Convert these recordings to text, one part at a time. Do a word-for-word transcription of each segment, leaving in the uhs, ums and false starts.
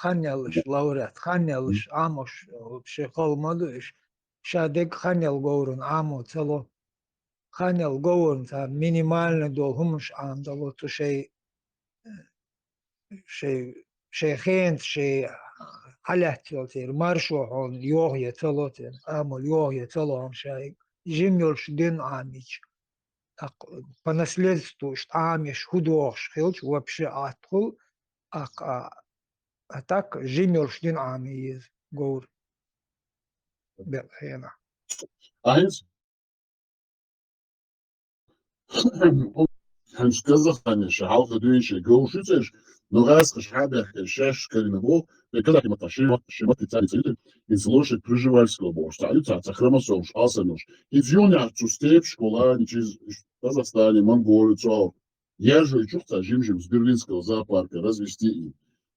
Хан яллаш лауреат, хан яллаш Ӏамош, вообще хала ма ду уьш. Ша дерг хан яла говрана Ӏамо ца ло. Хан яла говрана царна минимально долу хӀуманаш Ӏамадало, цу шайн, шайн, шайн хенаца, шайн хьалаьцна йолу церан маршо хьолна йохаян ца ло церан, амал йохаян ца ло хьуна шайга. Жима йолуш дуьйна Ӏамийча. ТӀаккха по наследству иштта Ӏамош хӀун дохуш хилча, вообще атта хуьлу, тӀаккха а, а так жима йолуш дуьйна Ӏамийта еза говр бакъ хенахь. Ахьа хӀинца Казахстане ша хьалха дуьйна шайн говр шу цӀераш, но гӀазкхаша хьабаьхкина шаьш карийна боху, и казахи маттахь ши мат-, ши маттаца ца йитина, иза лошадь Пржевальского бохуш цхьаъ ю, цхьа, цхьа хромосомаш алсамаш. Иза юха яхьа цу степашкахула, ничиз Казахстане, Монголе, цу Яржойчух цхьа жим-жим с берлинского зоопарка развести и.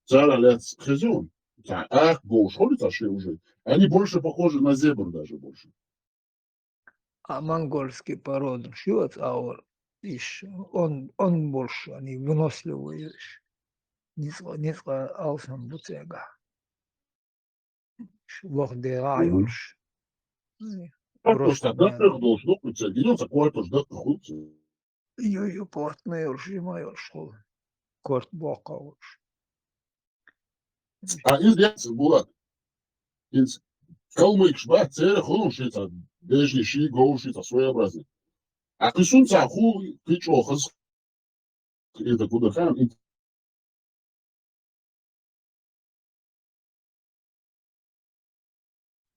Цара лаьцна хезна, цхьа акха говш хуьлу цхьа ши уже. Они больше похожи на зебр даже больше. А монгольский породаш ю оцу аур, иш, он, он болуш, они выносливые иш. Ницкъ-, ницкъ алсам бу цигахь. Лох дегӀа а Мгм. йолуш. Кортош Просто цхьа даккхих долуш ду кху цигахь, гинал цхьа кортош даккхих хуьлу цигахь. Ю, ю, плотный йолуш, жима йолуш хуьлу. Корта боккха а волуш. А из яц, Булат. Из калмыкаш бац, церан хулун ши цхьа, бежни ши, говш ши цхьа своеобразный. А кхы сунца ху, кхы чӀогӀа хаза, это куда хан, и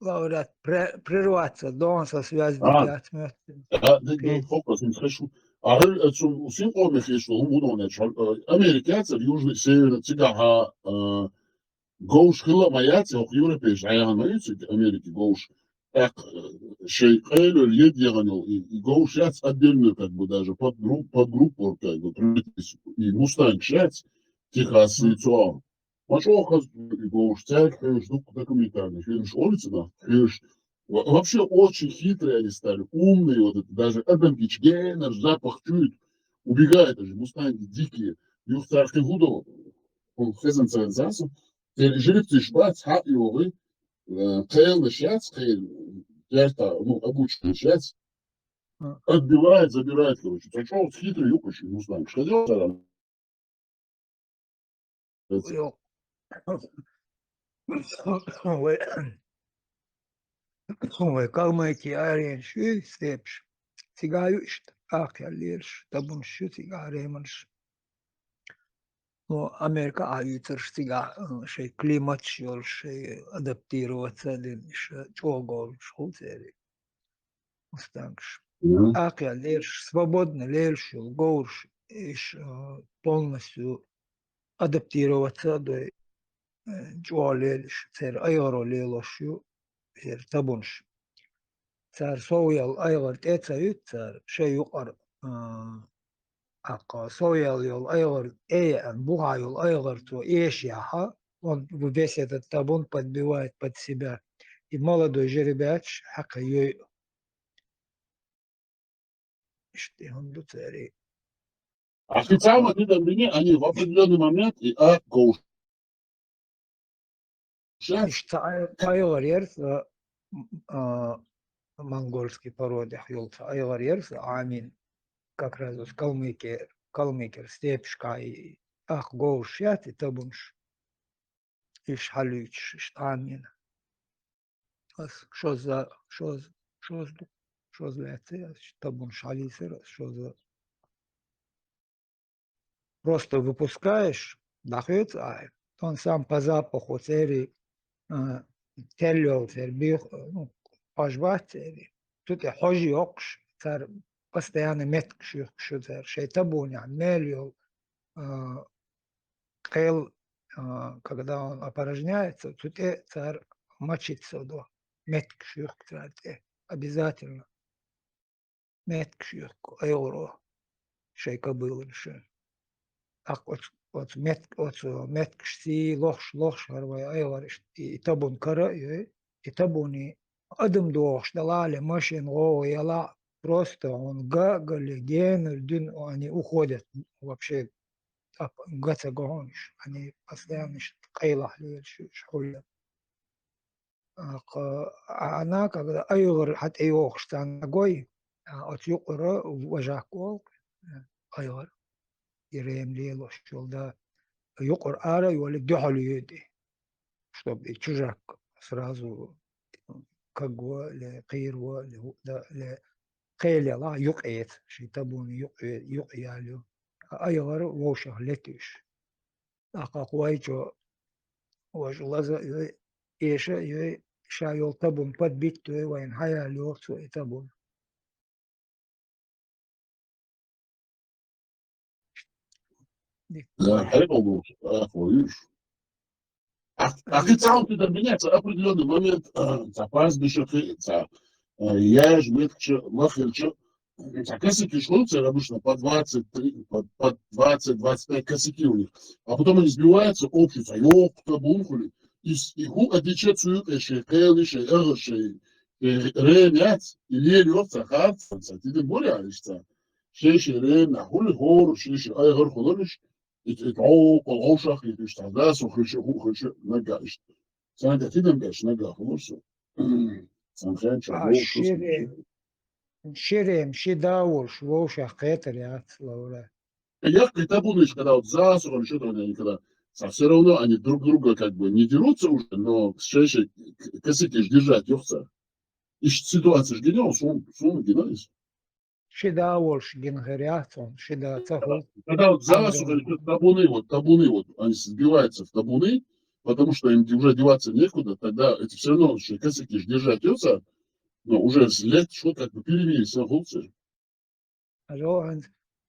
Лауреат, пре-, прерваться, дон со связь А, дигать мёт. а, ди-, ди-, Окей. Хопа, син схешу. А хӀу, э, сум, син къоме хешу, хӀу мудон, э, чхьал, э, Америка яцар, южный, северный, цигахьа, э, говш хила ма яц, ох, европейш, а яхан ма юц, Америки говш. Так, э, шей къелю, лед яганил, и, и говш яц отдельную, как бы, даже подгрупп-, подгруппу, как бы, и мустанг яц, Техас, и Мгм. цо. Ма чӀогӀа хаза говш, цаьрга хьоьжуш дукха документальный фильмаш олуьйту нах, хьоьжуш. Во-, вообще очень хитрые они стали, умные, вот это, даже адам гича генара запах чуьйта, убегают же, мустанги дикие, юха цара кхин хӀу до, хӀу хезан царна засу, церан жеребцаш бац, хьаъ йогӀи, э, кхелнаш яц, кхел, ярта, ну, обученныйш яц, Мгм. отбивает, забирает, короче. Цо чӀогӀа хитрый юкъаш, мустанг, хеза цара. Йо. Вай, вай Калмыкия аренаш ю, степаш. Цигахь ю иштта, ахъял лелаш, табунаш ю цигахь, реманаш. Ну, Америка а юьйцарш цигахь, э, шей климаташ йолуш, шей адаптироваться а дина, иштта чӀогӀа говш хул церан. Мустангаш. Мгм. Ахъял лелаш, свободно лелаш йолу говш, иш, а, полностью адаптироваться а дой, э, чӀогӀа лелаш, церан айгӀаро лелош ю, церан табунаш. Цара сов ял айгӀар тӀе а ца юьту цара, шайн юкъара, а, Аккха сов ял йолу айгӀар тӀе а еана, бухахь йолу айгӀар цо эшаяхь, он весь этот табун подбивает под себя. И молодой жеребяташ хьакха йой. Иштта хӀума ду церан. А специально ты там бини, они в определённый момент и а говш. Шаьш цхьа ай-, айгӀар яра сан, а, монгольский породехь йолу цхьа айгӀар яра сан Ӏамийна, как раз оцу Калмыке-, Калмыкера степашкахь и, и ахка говш яц и табунаш, иш хьалуьйтуш, иштта Ӏамийна. Ас шозза, шозза, шозза ду, шозза лаьцна, ас табунаш хьалийсира, ас шозза. Просто выпускаешь, дӀахоьцу ахь, он сам по запаху церий, а, тел йолу церий, бих-, ну, хьожа бац церий. Цу тӀе хьожа йоккхуш, цара постоянно меткаш юхкуш ю цара. Шайн табунехь мел йолу, а, кхел, а, когда он опорожняется, цу тӀе цара мочиться до, меткаш юхку цара тӀе. Обязательно. Меткаш юхку айгӀаро шайн кобыланаш. ТӀаккха оцу, оцу мет-, оцу меткаш сий лохуш, лохуш хӀара вай айгӀар иштта и, и табун кара а йой, и табуни адам дохуш далахь а, машина гӀовгӀа ялахь а, просто хьуна га а гале, генара дуьйна они уходят вообще, тӀаккха га ца го хьуна уьш, они постоянно иштта къайлахь лелаш ю уьш хьулла. А, кха, а, она, когда айгӀар хьан тӀе йохуш царна гой, а, оцу юкъара вожак волу, айгӀар, и рема лелош йолу да, юкъара ара а йолий дуьхьал йоьду, чтобы и чужак сразу каго ле, кхийра во ле, хӀу-, да, ле, кхел ялахь а юкъа эца, шайн табуна юкъа, юкъа ялайо. А айгӀар вовшах летуьйш. ТӀаккха вайчо важа лаза а йой, эша а йой, ша йолу табун подбить а йой, вайна хьаяла йоху цо и табун. Да, хьекъал долуш, а, хо юш. А, а кхин цхьа хӀума дан бина, цхьа определённый момент, а, цхьа пастбище, цхьа, а, яжа, меткача, лахилча, цхьа косяки школы, цхьа обычно по двадцать три, по, по двадцать, двадцать пять косяки у них. А потом они сбиваются, общий, цхьа йоккха табун хуьлу. И с-, и хӀу а дича цу юкъе шайн кхел, шайн агӀа, шайн, шайн рема яц, и лелайо цхьа харц, цхьа тидам бур яьлла иштта. Шайн-шайн рема, хӀули хӀора, шайн-шайн айгӀар хуьлура иштта. И, и гӀовгӀа, гӀовшах хеташ, цхьа дас ву хиша, хӀу хиша, наггахь иштта. Царна тӀе тидам беш наггахь хӀумар со. Царна хен чу А, вовшах ши рем-, ши рем, ши да волуш, вовшах кхетар яц, Лаура. Яккхий табунаш, когда вот засуха, что-то, когда А всё равно они друг друга как бы не дерутся уже, но чаще к-, косяки ж держать йоах цар. Иштта ситуацеш гинал, сона, сона гинал из. Ши да волуш гина хир яц цунна, ши да ца хул. Когда вот засуха, табуны, вот табуны, вот они сбиваются в табуны, потому что им уже деваться некуда, тогда эти всё равно шоай косяки ж держать йоах цар, но уже с лет что как бы перемириться хул цар. Ало, хӀанз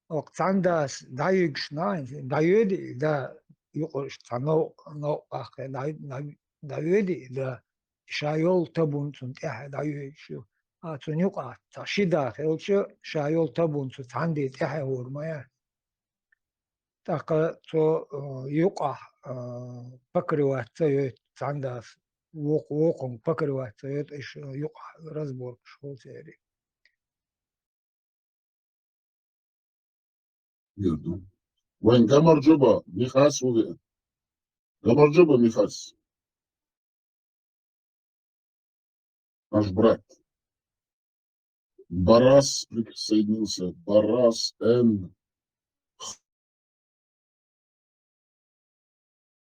оха цхьана дас дӀаюьгуш нах, дӀайоьду и да юкъаш цхьа нов-, новкъа баккхий, дӀа-, дӀа-, дӀайоьду и да, ша йолу табун цунна тӀаьхьа дӀайоьдуш ю. А цунна юкъахь цхьа ши да хилча, ша йолу табун цу цхьана де тӀаьхьа хӀора ма яц. ТӀаккха цо, а, юкъахь, а, покрывать ца йойту цхьана дас, вокх-, вокхунга покрывать ца йойту, иштта юкъахь разборкаш хул церан. Вайн Гамарджоба Михас хӀун веана? Гамарджоба Михас. Наш брат. Барас присоединился. Барас Н.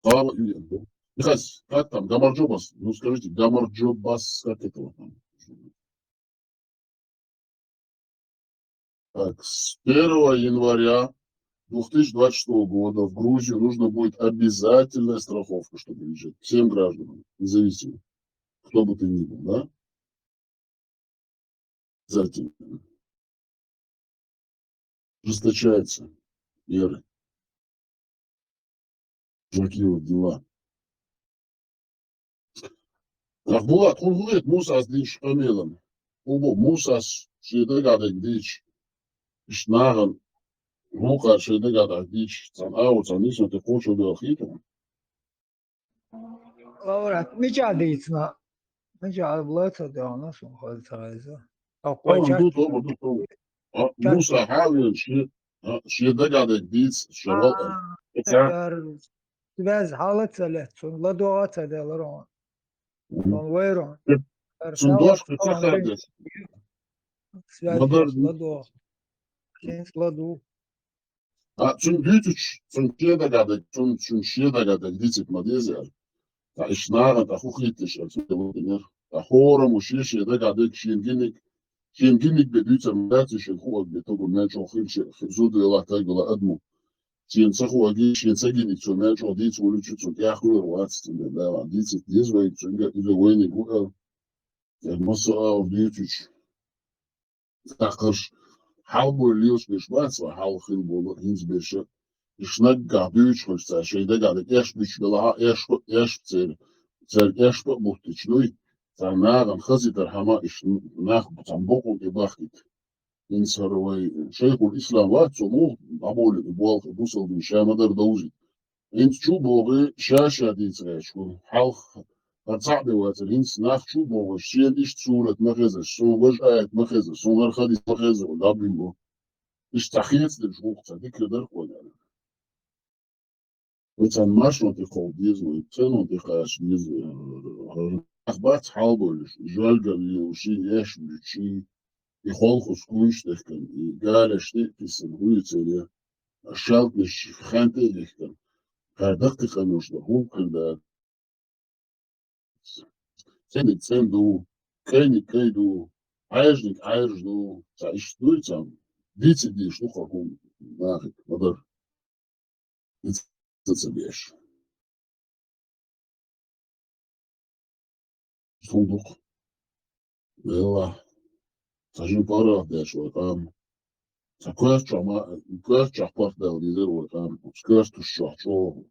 Слава Илья. Михась, как там? Гамарджобас. Ну скажите, Гамарджобас, как это вот там? Так, с первого января две тысячи двадцать шестого года в Грузию нужно будет обязательная страховка, чтобы въезжать. Всем гражданам, независимо, кто бы ты ни был, да? Обязательно. Ужесточается меры. Такие вот дела. Ахь, Булат, хӀун хилийта Мусас дийцча къамелан? ХӀун бу Мусас шен дагахь дерг дийцча, иштта нахана гӀуллакхаш шен дагахь дерг дийцча, цхьана агӀор, цхьана нийсонан тӀе кхочур ду аьлла хетий хьуна? Лаура, мичахь дийцина? Мичахь ала ца догӀна, суна хаза ца хеза. Ткъа кхой Ама чат ду, тоба ду, тоба. А, чат Муса хьавен ши, а, шен дагадег дийца, шен А, вал-, а, связь хьала ца летта, цунна ладогӀа ца делара хьуна. Мгм. Цунна вайра хьуна. Цунна дош ца хадеш. Связь Мадар ладогӀа. Цуьнца ладу. А, цунна дуьйцучу, цунна шен дагадег, цунна, цунна шен дагадег дийцийта ма деза аьлла. Ткъа иштта нахана тӀаккха хӀун хийтта аьлла, цунна тӀе вахийтинера. Ткъа хӀораммо шен, шен дагадег, шена гиниг, шена гиниг бен дуьйцур ма дац, шена хууг бен тӀе гур мел чӀогӀа хилча, зуда велахь, тайгала адамо. Шена ца хууг, шена ца гиниг цо мел чӀогӀа дийца волуьйтуш, цунна тӀехь хуьлур вац, цундела дала дийцийта деза вайга, цуьнга иза вайниг ву аьлла. Э, масала дуьйцучу. ТӀаккха хӀара хьалабойла лелаш берш бац, вай хьалха хилла болу, хӀинца берш а. Иштта наггахь дуьйцуш хилча цара шайн дагахь дерг эшпа буьтуш белахь а, эшпа, эшпа церан, цаьрга эшпа а буттуьйтуш дуй, цара нахана хазийтархьама, иштта нах цхьана бокъо тӀе бахкийта. ХӀинца хӀара вай шайхул-ислам вац, цо муха дӀаболийна и болх, бусалба дин ша ма-дарра довзийта. ХӀинца чу а богӀий, ша-ша дийца гӀерташ ву. Хьалха хӀара цхьаъ бен вацара, хӀинца нах чу а богӀуш, шена иштта сурат ма хезаш, суна важа аят ма хезаш, суна хӀара хадис ма хезаш, дӀабуьйлу. Иштта цхьа хецадерш гӀуллакх, цхьа дика дара-кх вайна. Вай царна маршонан тӀе кховда деза вай, цӀенонан тӀе кхача деза вай. Ах бац хьалабойла, жоьлган лелаш, шен эшпа буьтуш, и холхус куьйш дехкан, и галеш тӀе а кхиссина, хӀун ю церан, шалкнаш хен тӀе а дехкан. ХӀара даккхий къамелаш дан хӀун хир дара? ЦӀениг цӀена ду, кӀайниг кӀай ду, Ӏаьржаниг Ӏаьржа ду, цхьа иштта дуй царна, дийцина дезаш ду-кх хӀара хӀума нахе, ма-дарра. Дийца ца беш. Цул дукха. Велла. Цхьа жима паргӀат деш вай къам. Цхьа коьрта чохь ма-, коьрта чохь паргӀатдаьлла дезара вай къам. Оцу коьрташ чохь чӀогӀа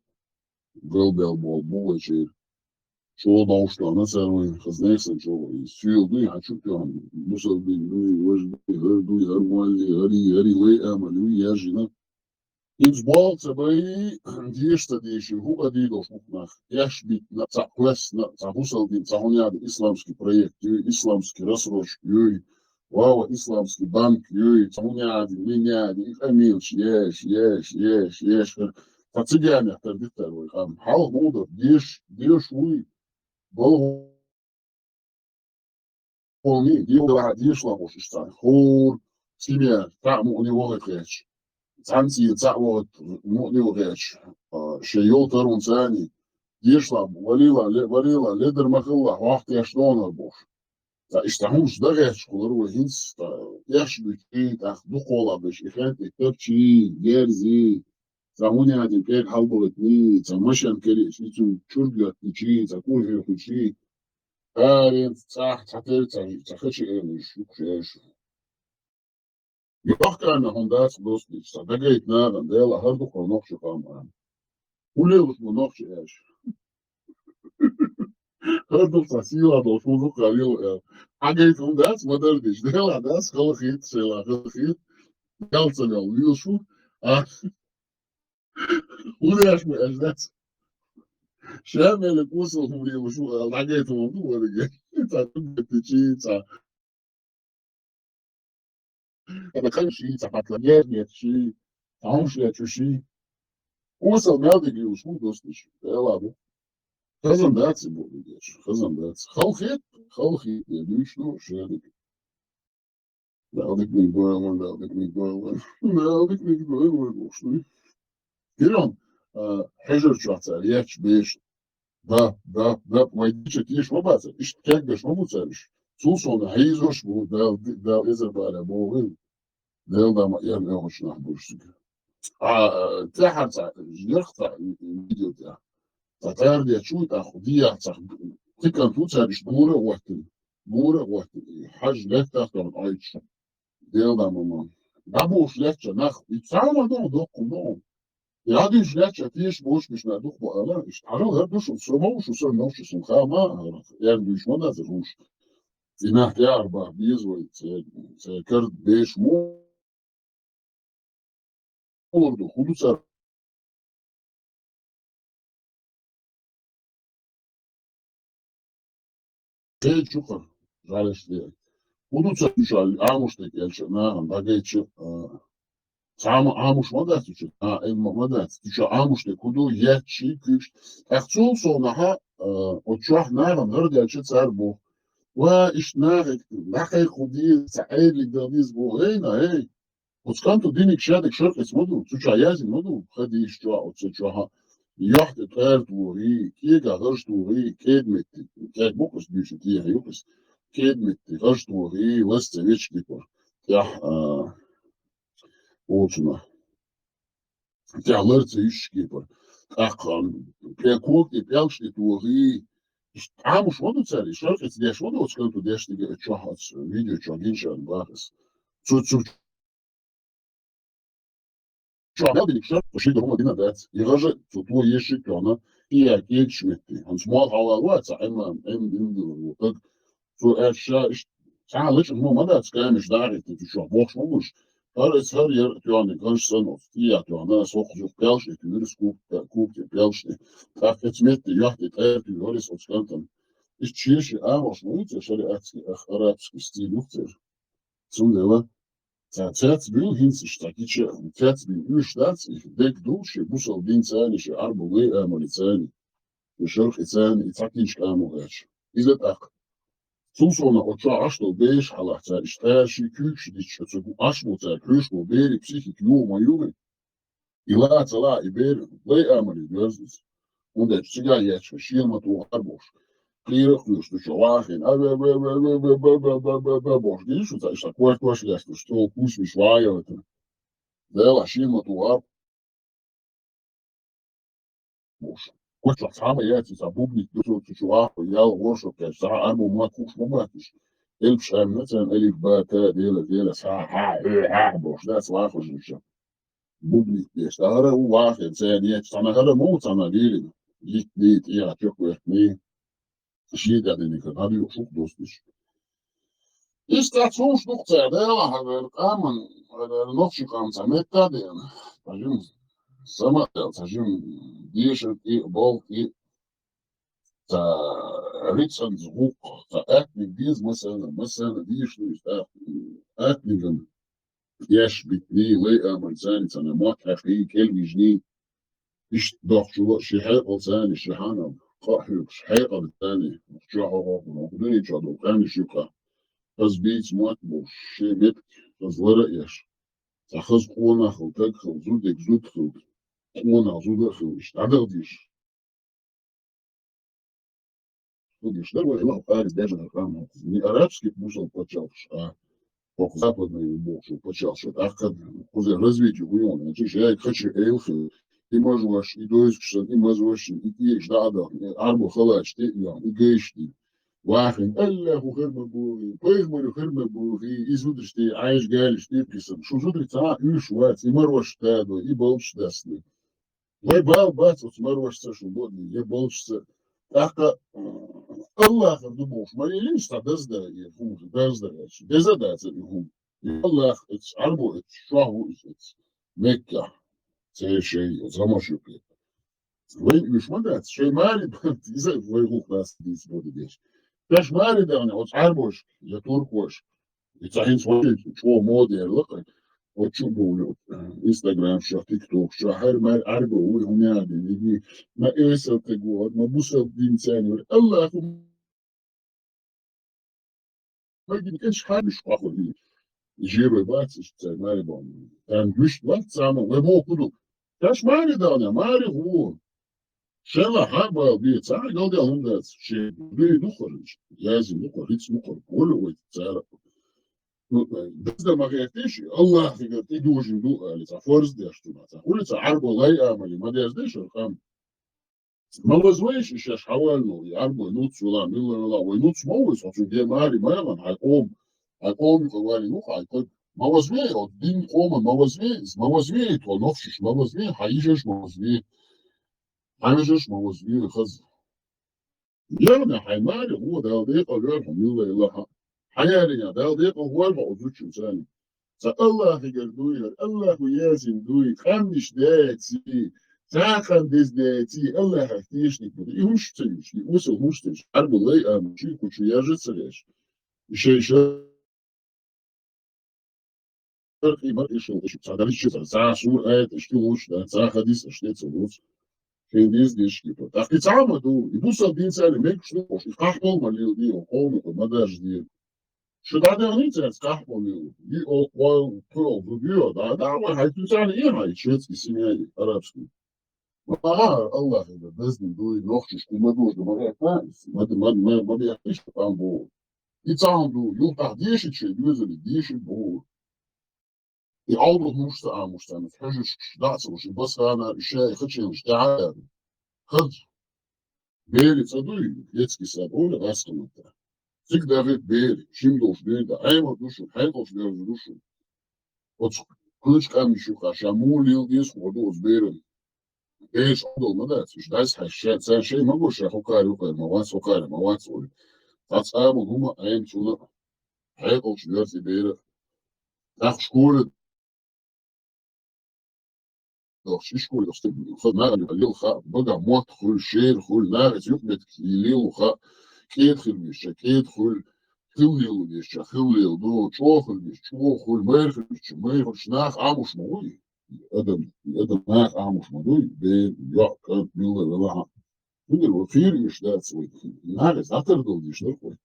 галбаьлла болу бу вай чуьра. ЧӀогӀа дӀовш дохна цара вайна, хаза нехан чӀогӀа. И соьла дуй, хьан чу а тоьхна, бусалба дин дуй, важа дуй, хӀара дуй, хӀара молли, хӀара и, хӀара и вай амал ю, яжина. ХӀинца болх ца бай, деша ца дийши, хӀуъа дийдолуш бу-кх нах. Эш битина, цхьаъ кхоьссина, цхьа бусалба дин, цхьа хӀун яда исламский проект юй, исламский рассрочка юй, вава исламский банк юй, цхьа хӀун яда, мин яда, и къамелаш еш, еш, еш, еш, хӀара. Цхьа цига меттара дитар вай къам. Хьалха муха дара, деш, деш вуй, балха хьуна, дийла ваха дешла гӀуш иштта цхьаьна. ХӀора семья, цхьаъ мукъане вахийта гӀерташ. цхьаьнцӀа цхьаъ вахат муъни вахача, а, шен йолтарун цани, дешла, валила, ле-, валила, ледар махалла, хьох теш донар бош. Ца иштта хӀумаш дагӀечкхулар вай хӀинца, ца эш буьтчи, тӀаккха дукхола беш, и хен тӀе тапчи, герзи, ца хӀуни хӀадин пӀелг хьалбагӀатни, ца машен кери, ицун чург латтичи, ца кур хьоьхучи, арен, цӀахь, ца тер, ца, ца хачи эр, шук шеш. Йохкарна хӀун дац достича, ца дагайт нагӀан, Дела, хӀар дукха нохчи къам ан. ХӀулелуш бу нохчи эш. ХӀар дукха сила долуш, хӀун дукха лила эр. Хьагайт хӀун дац, ма дардиш. Дела дац, халахийт, шайла халахийт. Ялцамел вилшу. А? ХӀун деш ма эш дац? Ша мелик усал хӀумри ушу, а, дагайт хӀун ду, вариге. Ца туббетичи, ца. Ца хан ши, ца патла гер нет ши, ца хӀумаш лечу ши. Усал мел дигли ушу, хӀун достича. Дела бу. Хазан дац и бу, дигеш. Хазан дац. Халхет, халхет, я дуьйцу, ну, шерик. Далдик миг дойлан, далдик миг дойлан, далдик миг дойлан, бохуш дуй. Кирон, а, хьежар чохь цара етташ беш. Да, да, да, вай дича тийш ма баца, иштта кегбеш ма бу цара уьш. Цул сона хьийзош бу, Дал, Дал эзар бара боху. Дел да ма эр оьгӀуш нах буш цига. А, тӀаьхьарца, ярх ца, видео тӀехь. Ца тӀара дечу, тӀаккха дия ца, кхикан ту цара иштта гура а гӀоттина. Гура а гӀоттина. Хьажа леттах тохна Ӏойчу. Дел да ма ма. ДӀабуш лечча нах, и цхьа ма ду, доккху ду. И хьадуьйш лечча тийш бош бишна дукха бу ала, иштта хьажал хӀара ду шу, со ма ву шу, со ма ву шу, сон ха ма, эр дуьйш ма дац, руш. И нах тӀе арба, беза вай, церан, церан карда беш мо. Мур ду, хӀун ду цара? Кхечу кхара, жалеш де. ХӀун ду цара уьш аьлла, Ӏамуш дерг аьлча, нахана дӀагайча, а, цхьа а Ӏамуш ма дац уьш, а, Ӏилма ма дац. Уьш Ӏамуш дерг хӀун ду, етташ ши куьйгаш. ТӀаккха цул совнахьа, а, оцу чохь нахана хӀара даьлча цара боху. Ва, иштта нахе, нахе кху деза, ца Ӏелиг дан деза боху. Эй, на, эй! Оцу кӀанто диниг шадерг шаркъица ма ду, цу чохь яздина ма ду, хадийш чохь, оцу чохь, йохь тӀе тӀара тухий, кӀега гӀаж тухий, кӀеда метте, кӀеда бу-кх аса дуьйцу, кӀеда ю-кх аса, кӀеда метте гӀаж тухий, лаз ца веча кепара, тӀехь, а, оцунах, тӀехь лар ца юьсуш кепара, тӀаккха, м, пе-, ког тӀе пӀелгаш тӀе тухий, иштта Ӏамуш ма ду цара, и шаркъица деш ма ду оцу кӀанто деш дерг, чохь оцу видео чохь гинчарна бахас. Цу, цу Чохь мел диниг шарт, ши дуьхьа дина дац. И гӀажа цу то ешиг тоьхна, и я кегаш метте. ХӀанз мол хьалал вац, Ӏеман, Ӏем дина дилар ву таг. Цо аьлча ша иштта, цхьа лачкъа мо ма дац, камеш дахийтина цу чохь бохуш ма буш. ХӀара эца хӀара яра тоьхна, гӀаж санна оцу, и я тоьхна, сохха юха пелш и туьйрас куп-, куп-, пелш и. ТӀаккха эца метте, йохь тӀе тӀара туьйхира оцу кӀантана. Иштта шен-шен амалш ма ю церан шариатский, ах, арабский стиль ю церан. Цундела ца цецбуьйлу хӀинца иштта гича, цецбуьйлу уьш дац, и дерг ду шен бусалба динца а, шен Ӏарбо лай амалица а, шен шаркъица а, и цхьа кийчка амал гӀерташ. Иза тӀаккха. Цул сона оцу чохь Ӏаш долу бераш хьалахь цара иштта тӀара ши куьйгаш дича, оцу Ӏаш болу цара хьоьжуш болу берийн психика юха ма юхи. И ла а ца ла а, и бер лай амале доьрзу иза. ХӀунда аьлча цигахь етташ шена ма туху хӀара бохуш. Кхера а кхоьруш ду чу вахийна. А ве ве ве ве ве ба ба ба ба ба ба бохуш. Дийш шу ца иштта корта кош лаьцна, стол кусмаш ван а ялатана. Дела шена ма туху хӀара бохуш. Коччух цхьа ма яц, цхьа бубник ду цу чу вахо, ял гӀоршо кхаьчча, цхьа арбу ма кхуш ма батташ. Элпаш аьлла царна алиф, ба, та, дела, дела, схьа, хьа, хьо, хьа бохуш, дац вахош иштта. Бубник деш. ТӀаккха хӀара ву вахийна, церан ечу цхьана хӀара ма ву цхьана лелийна. Йитни, тӀехьа чекхветтни. Шен тӀе диниг хӀара дӀадуьйхуш ву-кх достуш. Иштта цхьа хӀумаш ду-кх цара, Дела хьалхара къаман, хьалхара нохчийн къам цхьа метта а деана. Цхьа жима сама а даьлла, цхьа жима дешар тӀе а, болх тӀе а, цхьа рицкъанца гӀуллакх, цхьа аьттаниг деза массарна, массарна дезаш ду иза тӀаккха. Аьттаниган Еш битний, лай амалца царна мотт хьаькхний, кӀел вижний, иштта дохчула ши хьекъалца царна ши хьанал, къа а хьоькхуш, хьекъалца царна, чохь хьо хьокхур, хӀокху дуьнен чохь долу къаьмнаш юкъа, хаза бийца мотт а бовш, шен метка хаза лар а еш. Цхьа хаза къонах хила, таг хила, зудег зуда хила, къонах зуда хила, иштта дӀадала дезаш. Худиш дар вай, Аллаху Тааля дежа хӀама. Не арабский бусалба паччахьалкхаш, а хӀокху западный бохучу паччахьалкхаш. ТӀаккха кхуза развитие хӀун йолу, значит, шайга хача эла хила, и мажош, и дойзуш санна, и мазош, и кӀегаш дӀа а дахна, и Ӏарбо халаташ тӀе а йохна, и гайш дина. Вахана, Аллаху хир ма бохий, пайхамаро хир ма бохий, и зударш тӀе, Ӏайша галаш тӀе а кхиссина. Шу зударий цхьа а уьйш вац, и марош тадо, и балдаш дастина. Вай бала бац оцу марошца, шу боху, я болчуьца. ТӀаккха, м, Аллахьар ду бохуш, ма елира цхьа даздан, и хӀума, даздан аьлча. Деза а дацара и хӀума. И Аллахь эцу, Ӏарбо эцу, чохь ву иза эцу. Меккахь. Церан шайн, оцу гӀамаш юкъе. Вайн уьш ма дац, шайн маре бахьана, иза вай гӀуллакх дац дийца боду деш. Шаьш маре дахьана, оцу Ӏарбош, я туркош, И ца хӀинца вай чӀогӀа мода яьлла кхин. Оцу чу а бовлу, Instagram чохь, TikTok чохь, хӀара мара Ӏарбо вуй, хӀун яа дина, и ма эсал таг ву, ма бусал дин царна вара. Аллаху магин кӀанч хадуш къахур и. Жирой бац, иштта царна маре бан. Тан вуьшт вац, царна вай боху ду. Шаьш маре дахьана, маре гӀо. Шайла хьан бала бе, цхьа а галдел хӀума дац, шен дуй духар, язйина духар, хӀинца духар, гӀур вай цара. Ну, даздан ма гӀертий ши, Аллахьигара тӀедожийна ду, али, цхьа фарз деш ду, цхьа хуьлу цхьа Ӏарбой лай амали, ма деш деш ара къам. Ма вазвай ши шаьш хьавалло, и Ӏарбой нуц вела, милла вела, вай нуц ма вай, со цуьнан де мари ма ялан, хьайн къом, хьайн къом юкъа валийна ву хьайн кхаг. Ма вазвай, оцу дин къоман ма вазвай, ма вазвай, тхо нохчаш ма вазвай, хьан йижарш ма вазвай. Хьан вежарш ма вазвай хаза. Яхна хьайн маре гӀо Дала декъал вер хьо милла лаха. Хьан яриня Дала декъал вер хьо оцу зудчуьнца. Ца Аллахьигара дуй хӀара, Аллахьо язйина дуй, къаьмнаш деций, цхьа а къам деза деций, Аллахьах тешниг бу. И хӀумаш ца юьш, и осал хӀумаш ца юьш, Ӏарбо лай ама, чуьйкху чу яжа ца еш. И шай ша Шаркъи ма ишал, иш цхьа даричча цхьа, цхьа сур аят ишти луш, да, цхьа хадис ишти ца луц. Шен деза дешки по. ТӀаккха и цхьа ма ду, и бусал дин царна мегаш ду, и къахьол ма лил, и о къовму ма даж ди. Шу дӀадагӀни царца къахьол лил, и о къол, кхуьол ду, дио, да, да, вай, хьай цу царна и хьай, шведский семья, и арабский. Ма, Аллахьига дазни дуй, нохчаш ку ма дожда, ма бехна, ма, ма, ма, ма бехна, иш там бу. И цхьаъ ду, юхтахь дешича, доьзали, деши бу. И Ӏовдал хӀумаш ца Ӏамуш царна, хьуьжарш дӀа а ца луш, и басхана, и шай хачелаш тӀаьхьа а яра. Хаза. Бери ца дуй, детский сад, оля, гӀаскаматта. Цига дахийта бери, шим долуш дуьйна, Ӏемар ду шу, хьекъалш доьрзур ду шу. Оцу кхуьнаш къаьмнаш юкъа ша мула лила деза хӀума ду оцу беран. Бераш Ӏовдал ма дац, уьш дӀасхьаьжча, ша, царна шай ма го ша, хӀокхара юкъара ма вац, хӀокхара ма вац, олий. Цхьацца абал хӀума Ӏема цунна, хьекъалш доьрзу и бера. ТӀаккха школа дохуш, и школа дохуш, стаг, ха, нагахь лела хаьа, багахь мотт хуьлу, шера хуьлу, нагахь юкъаметтиг лела хаьа, кӀеда хила везача, кӀеда хуьлу, хила лела везача, хила лела ду, чӀогӀа хила везача, чӀогӀа хуьлу, майра хила везача, майра хуьлу, нах Ӏамуш ма вуй. Адам, адам нах Ӏамуш ма дуй, бер, йоӀ, кӀант, милла велахьа. ХӀунда вай кхийра уьш дац вай? Нагахь дӀатардала дийш дар вай.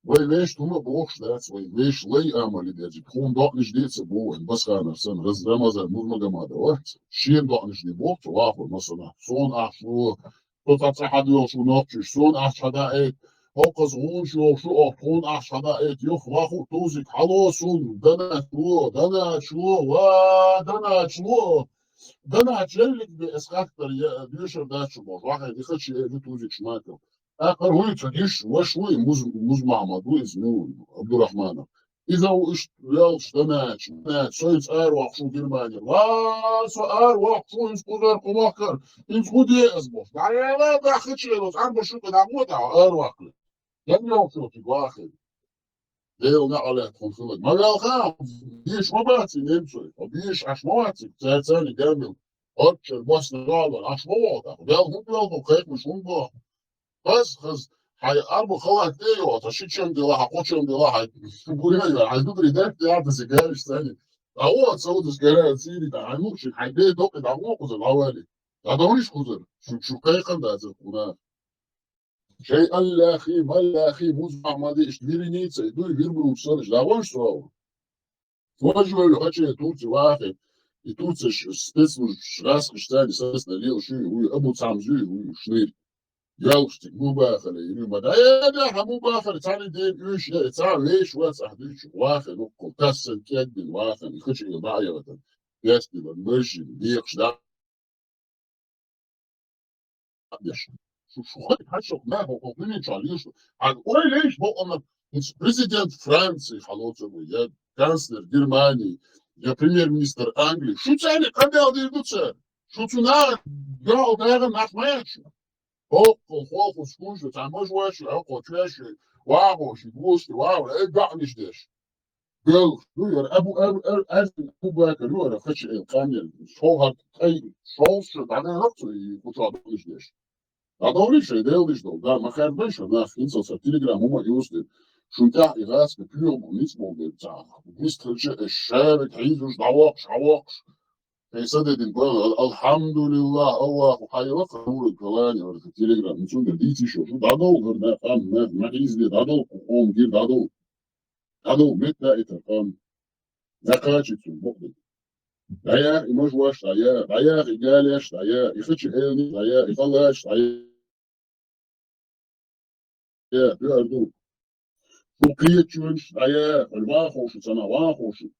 Вай вешта хӀума бохуш дац вай, вешта лай амали дерза. Тхуна доӀанаш де а ца боху вайн, басханар санна, раз Рамазан Нурмагомадов вац. Шена доӀанаш де боху цу вахо, масала, суна ахча ло, со цхьа цӀа хьадоьлхуш ву нохчуьш, суна ахча хьадаийта, хӀокхуза гӀуна чу йолуш ву, оха тхуна ахча хьадаийта, юха ваху тузик хьало суна, данач ло, данач ло, ва данач ло. Данач яллиг бе ас хаттар я доьшар дац шу боху, вахе дихачи э ду тузик шмакал. ТӀаккха хӀуй ца диш, ваш вуй, муз-, Муз-Махьмад ву иза, ну, Абдурахманов. Иза ву иштта ваьлча, данач, данач, со иза ара воккхуш ву Германера. Ва, со ара воккхуш ву, иза кхузара кху махкара, иза хӀун де аса боху. ДӀаяла даха чуьра, Ӏарбаш юкъа дӀагӀо тӀехь, ара воккхура. Ян йолчу цига вахийна. Делан неӀалт хьуна хиларг. Ма ваьлла хан, дийш ма бац и немцой. Хьо дийш Ӏаш ма вац, цаьрца а гамбил. Орччар босна вала, Ӏаш ма вогӀу тӀаккха. Ваьлла хӀунда ваьлла хьо, кхайкхамаш хӀунда боху? Хаза, хаза, хьайн арба халат тӀе а йоху, хьан ши чам дела, хьан кхо чам дела, хьайн буьйна а йо, хьайн зударий даьтта яхьа даза гараш царна. ДӀагӀо, ца ву даза гарара цийри, хьайн мукъ шига, хьайн бен доккхи дӀагӀо кхузара, дӀавали. ДӀадовлийша кхузара, шу, шу кхайкхам дацара кхунах. Шайн Аллахи, Маллахи, Муз-Махьмади, иштта виринийца, и дуй вирбанчу санаш, дӀагӀонаш со ву. Вож вай хаче Турци вахе. И Турци спецслужб шрас кыштани сасна лел шу, уй, абу цамзу, уй, шныр. Ялш тик бу бахале, и ма да, я, да, хаму бахале, цани ден уш, я, ца веш, ва, ца дуч, вахе, ну, кол, тассан кеддин, вахе, и хаче, я, ба, я, ватан. Ясни, ба, мажин, бехш, да. Шу, шу хай хачок на, бо, бо, не чалиш. А ой леш, бо, он, президент Франции, халоца, бо, я, канцлер Германии, я, премьер-министр Англии. Шу цани кадал дирдуца. Шу цуна, гал, гал, нахмаячу. Хо, хо, хо, хо, скучно, там можешь вашу, а, хо, чуешь, ва, хо, ши, густи, ва, э, да, не ждешь. Гэл, ну, яр, Абу, Абу, Абу, Абу, Абу Бакр, ну, яр, хачи, э, камер, шо, ха, ай, шо, шо, да, да, да, и куча, да, не ждешь. А да, не ждешь, да, не ждал, да, махар, да, шо, да, инсо, со, телеграм, ума, юсти, шунтя, и газ, и пьём, ниц, мол, да, да, ниц, хачи, э, шавик, хизуш, давок, шавок, Хесад эдин квал, ал-, алхамдулиллах, Аллаху хайла, хаура калани, варха телеграм, мицунда дити шо, шу дадол, варна хам, ма, ма изде дадол, кухом, гир дадол. Дадол, мет да это хам. Закачицу, бохды. Даяр, и мож ваш, даяр, даяр, и галяш, даяр, и хачи элни, даяр, и халаш, даяр. Э, дуарду. Шу киечунш, дая, ва хошу, цана ва хошу.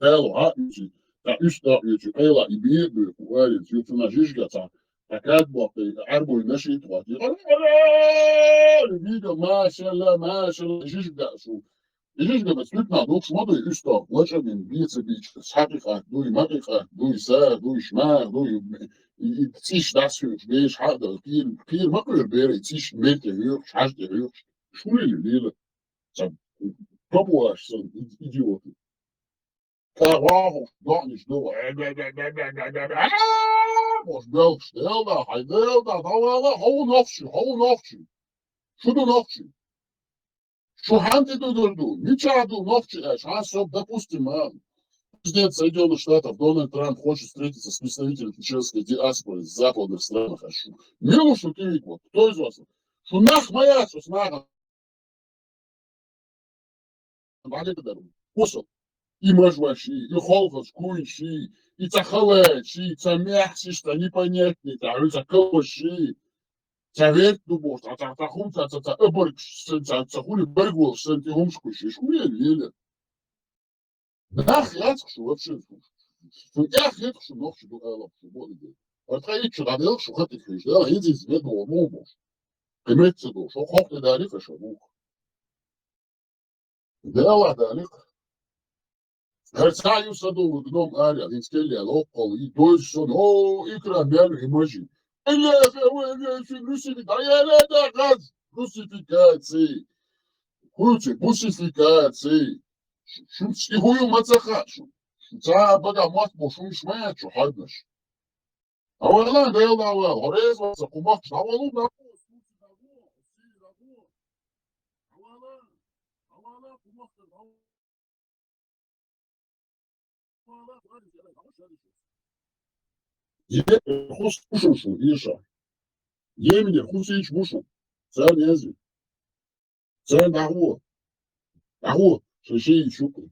Тел ва ючи, та уста ючи, эла и бир бир, куарин, ючуна жижга ца. Такат бохты, арбой наши твати. Видео, машалла, машалла, жижга шу. Жижга бацлютна, дук шмоду уста, лача бин, бица бич, сакиха, дуй, макиха, дуй, са, дуй, шма, дуй, и, и циш дас хюш, беш, хада, пир, пир макур бер, и циш мерте хюш, шаште хюш. Шули лила. Са, папуаш, са, и-, идиоты. Та ваху, да, ниш, да, э, бе, бе, бе, бе, бе, бе, бе, а, бош, бел, штел, да, хай, бел, да, да, ла, ла, хау нохчи, хау нохчи. Шуду нохчи. Шу ханти дугурду, мича ду нохчи, э, шан соб, допустим, а, президент Соединённых Штатов Дональд Трамп хочет встретиться с представителем чеченской диаспоры в западных странах, а шу. Милу шу ты, вот, кто из вас? Шу нах моя, шу с нахом. Валида дару. Кусок. И мажваши, и холхас куйши, и цахалачи, и цамяхсиш, та непонятный, та, и цакалаши. Цавет дубош, ца, ца, ца хум, ца, ца, ца ыбырг, сэн, ца, ца хули быргвал, сэн ти хумшку шиш, хули лиле. Нах яцк шу вообще, шу, шу, ях яцк шу нохчи ду алап шу боди. Артха ичу гадел шу хати хиш, да, иди звед бо, бо, бо. Кыметцы ду, шо хохты дали, каша бух. Дела далик. Герцаю саду гном аря, винскелия локол, и дой сон, о, икра мял и мажи. Эля, эля, эля, эля, русифи-, да, эля, да, газ, русификации. Хуйте, бусификации. Шумс, и хую мацаха, шум. Ца бага мат бо, шум шмая, чу хаднаш. Авала, гэл авал, хорез васа, кумах, авалу, да. Авала, авала, кумах, авала, авала. Е, хус, хус, хус, иша. Е, мне, хус, ич, мушу. Цар не зи. Цар дагу. Дагу, шиши, шуку.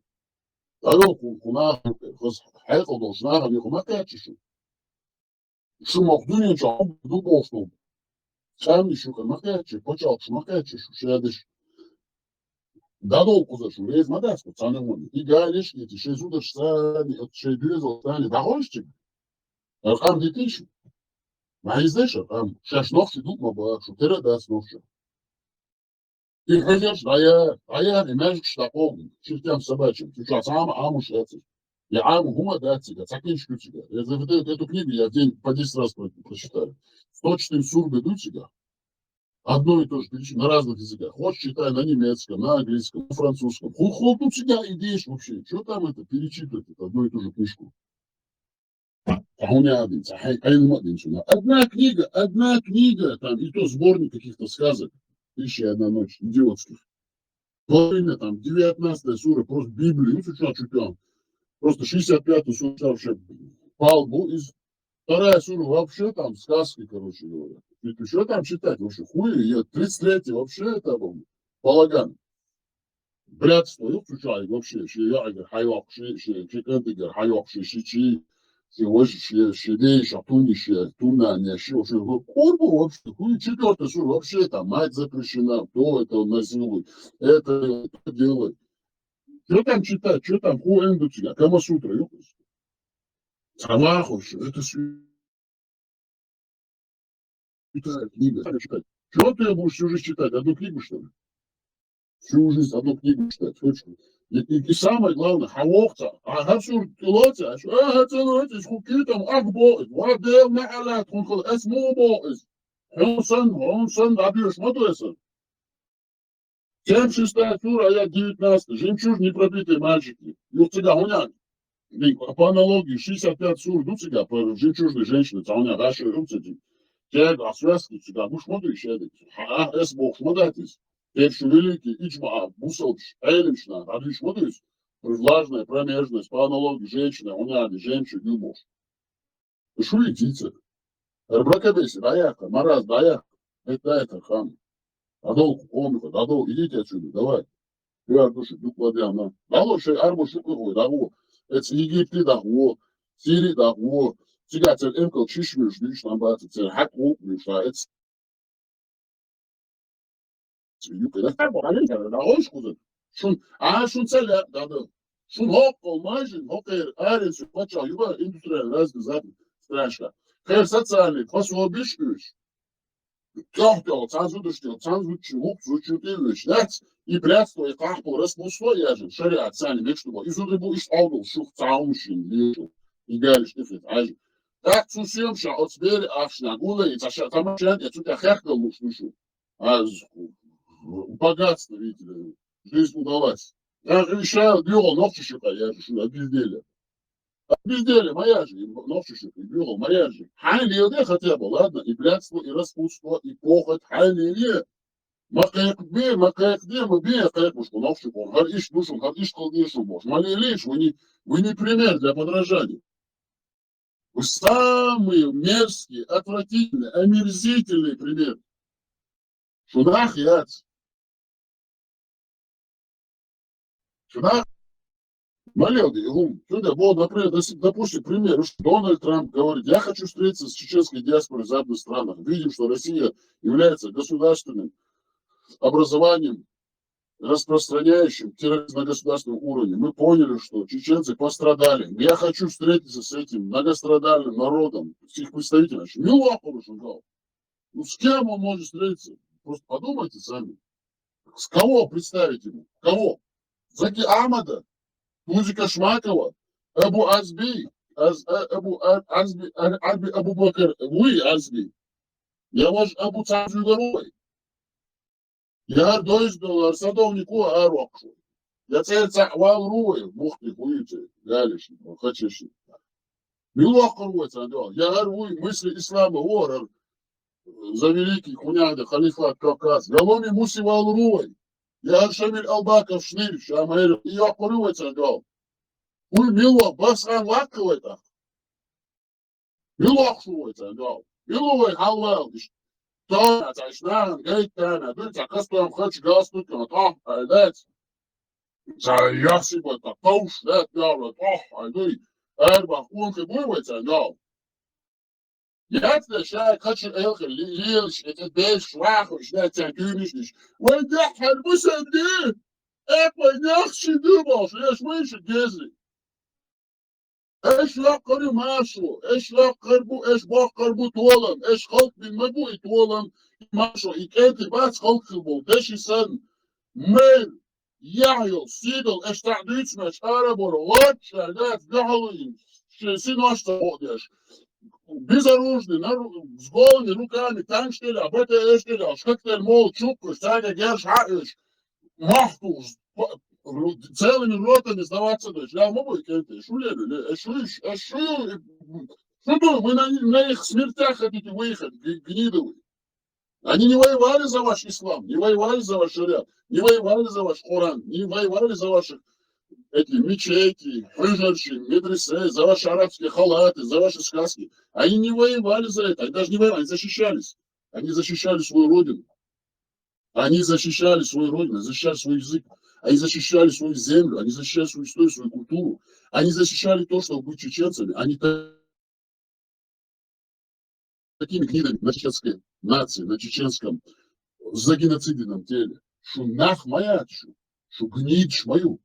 Дагу, ку-, куна, хус, хайкал, дол, шна, хани, кума, качи, шу. Шу мах дуне ча, ду болсун. Сам ишука макачи, почал шу макачи, шу шедиш. Дадол куза шу, рез мадаску, цаны вон. И галиш, и ти шезу даш сани, от шедуезо сани, дагоншчик. Аркам детиш. Ма издеш аркам. Шаш нохчи дук ма ба, шу тера дас нохчи. И хозяйство, а я, а я не между штаком, чертям собачьим. Ты что, сам амуш эти? Я аму гума дать тебе, цакинчик у тебя. Я за вот эту, эту книгу я в день по десять раз про-, прочитаю. Сто четыре сурбы дуть тебя. Одно и то же перечитаю на разных языках. Хочешь, читай на немецком, на английском, на французском. Ху-, ху-, у тебя идеешь вообще. Что там это перечитывать, это одну и ту же книжку? Ахуня один, цахай, ай, ну, один сюда. Одна книга, одна книга, там, и то сборник каких-то сказок. «Тысяча и одна ночь», идиотских. Во время, там, девятнадцатая сура, просто Библия, ну, что, что там. Просто шестьдесят пятая сура вообще пал был из, вторая сура вообще там сказки, короче говоря. Ведь что там читать вообще? Хуй, я тридцать третья вообще это был балаган. Блядство, ёх цу чуьйга вообще, ши йоӀагара хьайоаккхаш, ши, ши кӀантӀагара хьайоаккхаш, ши чу, ши важа, ши, ши ден, ши тунни, ши туннани, ши вообще, курбу вообще, хуй четвёртый сур, вообще там мать запрещена, то это насилует, это, это делает. Что там читать, что там, хуэнду тебя, Камасутра, ёх. Сама хочешь, это святая книга, надо читать. Чего ты её будешь всю жизнь читать? Одну книгу, что ли? Всю жизнь одну книгу читать. Хочешь? И, и, и самое главное, хьавохца, а хьа сур тӀелоца, а шу, а хьа тӀелоца, шу ки там, ах, бо, ва дел на алат, хун хал, эс му бо, эс. Хун сан, хун сан, да бьёшь, ма дуэсан. Семьдесят шестая сура, аят девятнадцатый. Жемчужные непробитые мальчики. Юхцига хуняк. По аналогии, шестьдесят пятая сура, дуцига, по жемчужной женщине, цауня, гаши, руцити. Тег, а связки, цига, гуш моду ещё. А, эс бог шмадатис. Тег, шу великий, иджма, бусалбиш, элимшна, радуш модуис. Влажная промежность, по аналогии, женщина, хуняк, жемчуг, юбош. Шу и птица. Мракобесие, да яха, маразм, да яха. Это, это хам. Адол, комика, адол, идите отсюда, давай. Я душу, дук ладяна. Дало шей арбо шуку хой, да го. Это Египте, да го. Сири, да го. Цига цер эмкал чишмеш, диш нам бац, цер хак го, миш, да, это. Шун, а шун целя, да, да. Шун хоккол мажин, хоккер, арен, су пача, юба, индустриальный, разный, запад, страшка. Хер социальный, пособиш, уж. Тёх-тёх, цанзу душ, тёх, цанзу чу, лук, зу чу, ты вещь, да? И блядство, и кахпо, распусто, я же, шариат, сани, мечту, и зуды бу, и шталдул, шух, цаумшин, лежу, и галиш, ты фит, аж. Так, цу съем ша, от сбери, ахшна, гулы, и цаша, там, чан, я цу тебя хехгал, луш, душу. А, з-, богатство, видите ли, жизнь удалась. Я же решаю, бегал, ногти щука, я же, шуна, безделье. А безделье, моя же, и ногти щука, и бегал, моя же. Хай, леде хотя бы, ладно, и блядство, и распутство, и похоть, хай, леде. Макаек бе, макаек де, мы бе, макаек мушку, ногти щука. Гар иш душу, гар иш колдешу, мож. Мали лишь, вы не, вы не пример для подражания. Вы самый мерзкий, отвратительный, омерзительный пример. Шунах яц. Шунах. Молел, и гум. Сюда был, например, доси-, допустим, пример, что Дональд Трамп говорит: «Я хочу встретиться с чеченской диаспорой в западных странах. Видим, что Россия является государственным образованием, распространяющим терроризм на государственном уровне. Мы поняли, что чеченцы пострадали. Я хочу встретиться с этим многострадальным народом, с их представителями». Милуа Курушенков. Ну, с кем он может встретиться? Просто подумайте сами. С кого представить ему? Кого? Заки Ахмада? Тузика Шмакова? Абу Азби? Аз-, а-, Абу А-, Азби, А-, Арби Абу Бакр? Вы Азби? Я ваш Абу Царзюгаровой. Я дойс доллар садовнику арокшу. Я цей ца вал руй, мухти хуйте, галиш, хачеши. Милуа Курушенков, я руй мысли ислама ворар. За великий хуняда халифат Кавказ. Галоми муси вал руй. Я Шамиль Албаков шнир, Шамиль, и я Курушенков. Уй, милуа, басхан ваккавайта. Милуа Курушенков. Милуа халвал диш. Та, та шнан, гайтана, ду, та кастом хач галстук, та, та, та. Ца яхсиба, та, тауш, да, да, да, та, ай, ду. Арба, хун, хи, буй, вай, ца, да. Яц да ша качу элхи ли-, лилш, это беш, вахуш, да, цен тюнишниш. Вай да харбу сабди. Эк вай нахши дубаш, эш вай ши гези. Эш лаккари машу, эш лаккарбу, эш баккарбу толам, эш халк бин мабу и толам, и машу, и кенти бац халк хилбол, деши сан. Мэр, яхьёл, сидал, эш тахдуьйцмеш, арабора, лачча, гац, гахьалуин, ши-, синош ца хокъдеш. Безоружный, на ру-, с голыми руками, танк штеля, Б Т Р штеля, шхактель мол, чуккуш, цага герш хаъуш, махтуш, по-, ру-, целыми ротами сдаваться дочь. Я могу и кенте, шулер, ле, э, шу, э, шу, э, шу, вы на, на их смертях хотите выехать, гни-, гниды вы. Они не воевали за ваш ислам, не воевали за ваш шариат, не воевали за ваш Коран, не воевали за ваши эти мечети, хужарши, медресе, за ваши арабские халаты, за ваши сказки. Они не воевали за это, они даже не воевали, они защищались. Они защищали свою родину. Они защищали свою родину, защищали свой язык. Они защищали свою землю, они защищали свою историю, свою культуру. Они защищали то, чтобы быть чеченцами. Они та- такими гнидами на чеченской нации, на чеченском, за геноцидном теле. Шу нах ма яц шу, шу гнидаш ма ю.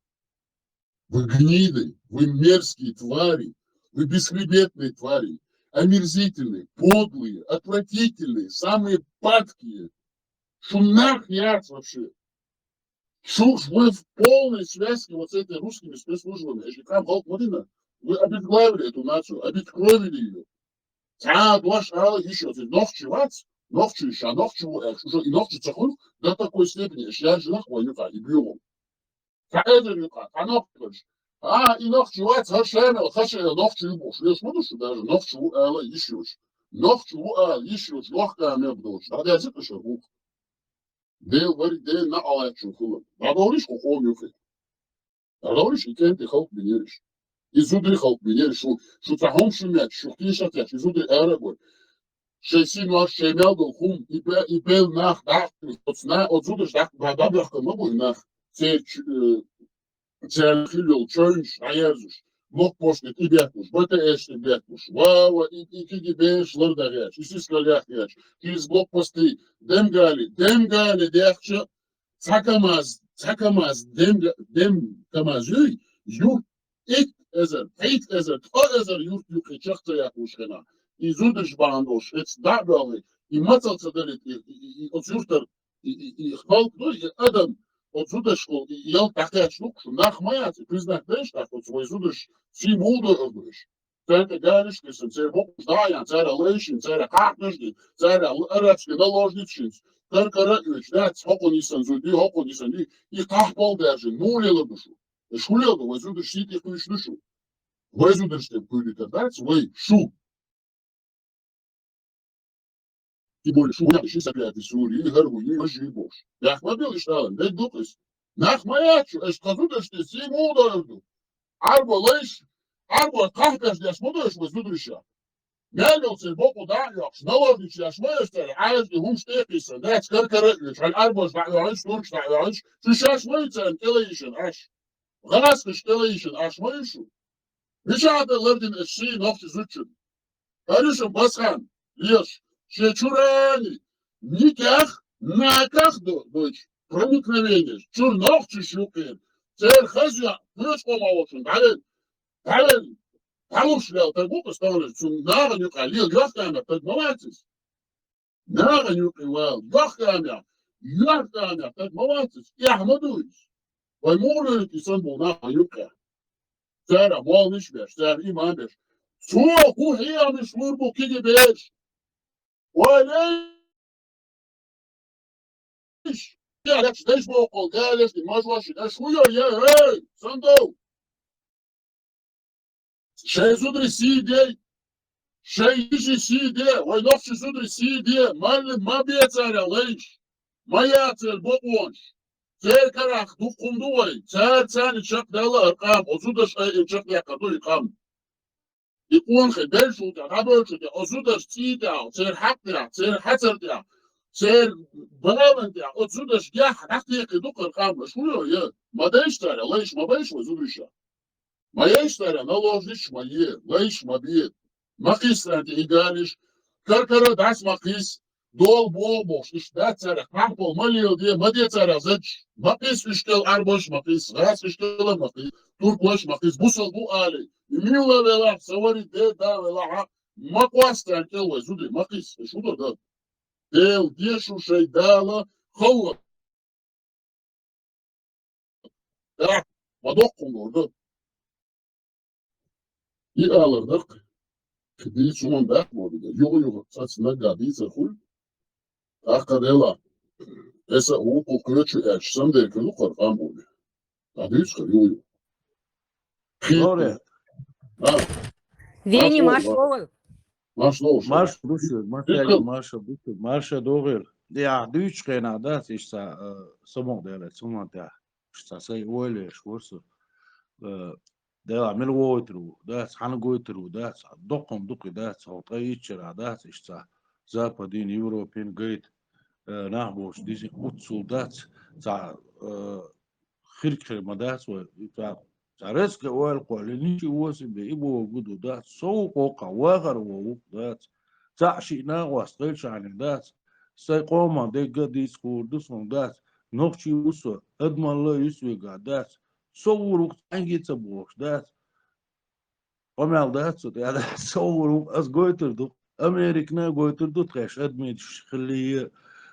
Вы гниды, вы мерзкие твари, вы бесхребетные твари, омерзительные, подлые, отвратительные, самые падкие. Шу нах яц вообще. Шу, вы в полной связке вот с этими русскими спецслужбами. Если там Халк Мадина, вы обезглавили эту нацию, обескровили ее. Цхьа дош ала йиш йоцуш нохчи вац, нохчи ша нохчи ву аьлча, уже и нохчи ца хуьлу до такой степени, аш яжинах вайн юкъа и буьгӀу. Цхьа эзар юкъа, цхьа нохчи. А, и нохчи вац, хӀара шайна, хӀара шайна нохчи ю бохуш. Леш ма ду шу даже, нохчи ву ала йиш йоцуш. Нохчи ву ала йиш йоцуш, лохкамел доцуш. ДӀадерза аша гӀуллакх. Дел вари, Дела наӀалат шун хула. ДӀадовлуш кху къома юххе. ДӀадовлуш и кӀентий халкъ бинераш. И зударий халкъ бинераш. Шу, шу цхьа хӀума шу метташ, шу тийшат еш, и зударий ара а гой. Шайн сий-нош, шайн мел долу хӀума, и бе-, и бел нах дӀаккхалуш, оцу на-, оцу зударш дӀаккха-, дӀа-, дӀабоьхкина ма бу и нах. Церан чу-, э, церан хила йолу чевнаш дӀаерзуш, блокпостне тӀебетталуш, БТС тӀебетталуш, ва, ва, и, и кегий бераш лардан гӀерташ, и сискал яхъяьрташ, иза блокпосте, Демгали, Демгали дехча, цхьа КамАЗ, цхьа КамАЗ, Демга-, Дем КамАЗ юй, ю, итт эзар, пхийтта эзар, ткъа эзар юрт юккъе чекх ца яхуш хенахь. И зударш бахьана долуш, эцу дӀа а доьлхий, и мацалла ца далийта, и, и, и, и оцу юьртара и, и, и халкъ ду, и адам, оцу зударшкахула и ялта дӀакхаьчна ду-кх шу, нах ма яц, и признать дайша тӀаккха оцу вай зударш сий муха дойур ду аша. Цаьрга тӀе галиш а кхиссина, церан букъаш дӀа а яьхна, цаьргахь лайш йина, цаьргахь кхахьнаш дина, цаьргахь арабский наложница йина, кара-кара а оьцуш, дац, хӀокхунна йисина зуда ю, хӀокхунна йисина ю, и кхахьпал даьржина, муха лелар ду шу? Аша хӀун леладо, вай зударш сий тӀе кхуьйсуш ду шу? Вай зударш тӀе кхуьйдуьйтур дац, вай, шу. Тем более, шу ваьхьа ши сапьяти сури, и хӀара ву, и важи бохуш. Яхь ма бил иштта алан, дерг ду-кх иза. Нах ма яц шу, аша тхан зударшна тӀе сий муха дойур ду? Ӏарбо лайш, Ӏарбо кхахьпеш деш ма дойуш вай зударша. Мел йолу церан бокъо дӀа а йоккхуш, наложница еш ма ю аша церан, Ӏаьржа хӀумаш тӀе а кхиссина, дац, кара-кара а оьцуш, хьайн Ӏарбош дӀа а йоьхьуш, туркаш дӀа а йоьхьуш, шу шаьш ма ю царна кӀел йишина аш. ГӀазкхашна кӀел йишина аш ма ю шу. Мичахь дан лардина аша сий нохчи зудчун? Паришан Басхан леш, шен чурани никех, наках до-, дойчу проникновение, чуьра нохчаш юккъера, церан хаза йоӀ, кхечу къоман волчун дӀавелла, дӀавелла, дӀалуш лел таг ву-кх иза тахана, цунна нахана юкъахь лела йохкамех таг ма вац иза. Нахана юккъе вала, йохкамех, йохкамех таг ма вац иза, эхь ма ду иза. Вай муха луьйриг и санна болу нахана юккъехь? Цара молланаш а беш, цара имам а беш. Цо хӀун хьехамаш лур бу кегий бераш? Ойла йиш! Деш боху, галеш, мажош, аш хӀун йо, я, эй, сандов! Шайн зударий сий де, шайн йижарий сий де, вай нохчий зударий сий де, малли ма бе цара лайш, ма яцара бокъонаш. Церан карахь дукха хӀума ду вай, цара царна чекхдаьлла хӀара къам, оцу зударша айина чекхдаьккхина ду и къам. И къонахий беллачул тӀаьхьа, дӀабевллачул тӀаьхьа, оцу зударша цӀий тӀехь, церан хьакъ тӀехь, церан хьацар тӀехь, церан балан тӀехь, оцу зударша гехь дӀакхайкхий ду хӀара къам, аша хӀун йо, я? Ма дайша цара, лайш ма байша вай зударша. Ма ейша цара, наложница ма е, лайш ма бе. Ма кхисса царна тӀе и галеш, кара-кара дӀаса ма кхисса, дола боху бохуш, иштта дац цара, кхахьпал ма леладе, ма де цара задаш, ма кхисса уьш кӀел Ӏарбош ма кхисса, гӀазкхаш кӀел ма кхисса, туркош ма кхисса, бусалба ву алий, и милла велахь, сан вари де да велахь, ма кхосса царна кӀел вай зударий, ма кхисса, аша хӀун дар дан? Дела де шу шайн Дала халла. Да, ма доккхун лур ду. И алар даккха, дийца хӀума баьхна боху, юха-юха цхьацца наггахь дийцар хуьлу. ТӀаккха Дела, эса а вукху кхечу аьлча, самдеркар ду хӀара къам олий. ДӀадуьйцу хӀара юха-юха. Лоре. А. Вени, а, марш лову. Марш лову, марш ду шуьга, марш лову, марш ду шуьга, марш ду гӀира. Я, дуьйцучу хенахь дац иштта, э, самукъадаьлла цу хӀуманна тӀехь. Иштта сайн ойла еш вара со. Э, Дела, мила вогӀуьйтур ву, дац, хьанна гойтур ву, дац, доккхун дукхи дац, хьо ткъа иччара дац, иштта, Западин, Европин гайта, э, нах боцуш, дизин уццул дац, цхьа, э, хирг хир ма дац вай. Цхьа раска ойла кхоьллина, ничего себе, и богу ду дац. Со ву къоккха, вахар ву, дац. Цхьаъ шиъ накъост хилчахьана дац. Сай къоман дегга дийца хуур ду сона дац. Нохчи ву со, адамалла юс вега дац. Со ву рук цхьаьнгге ца бохуш дац. Къамел дац цу тӀе, со ву рук ас гойтур ду. Американа гойтур ду тхеш адмидаш хиллийя,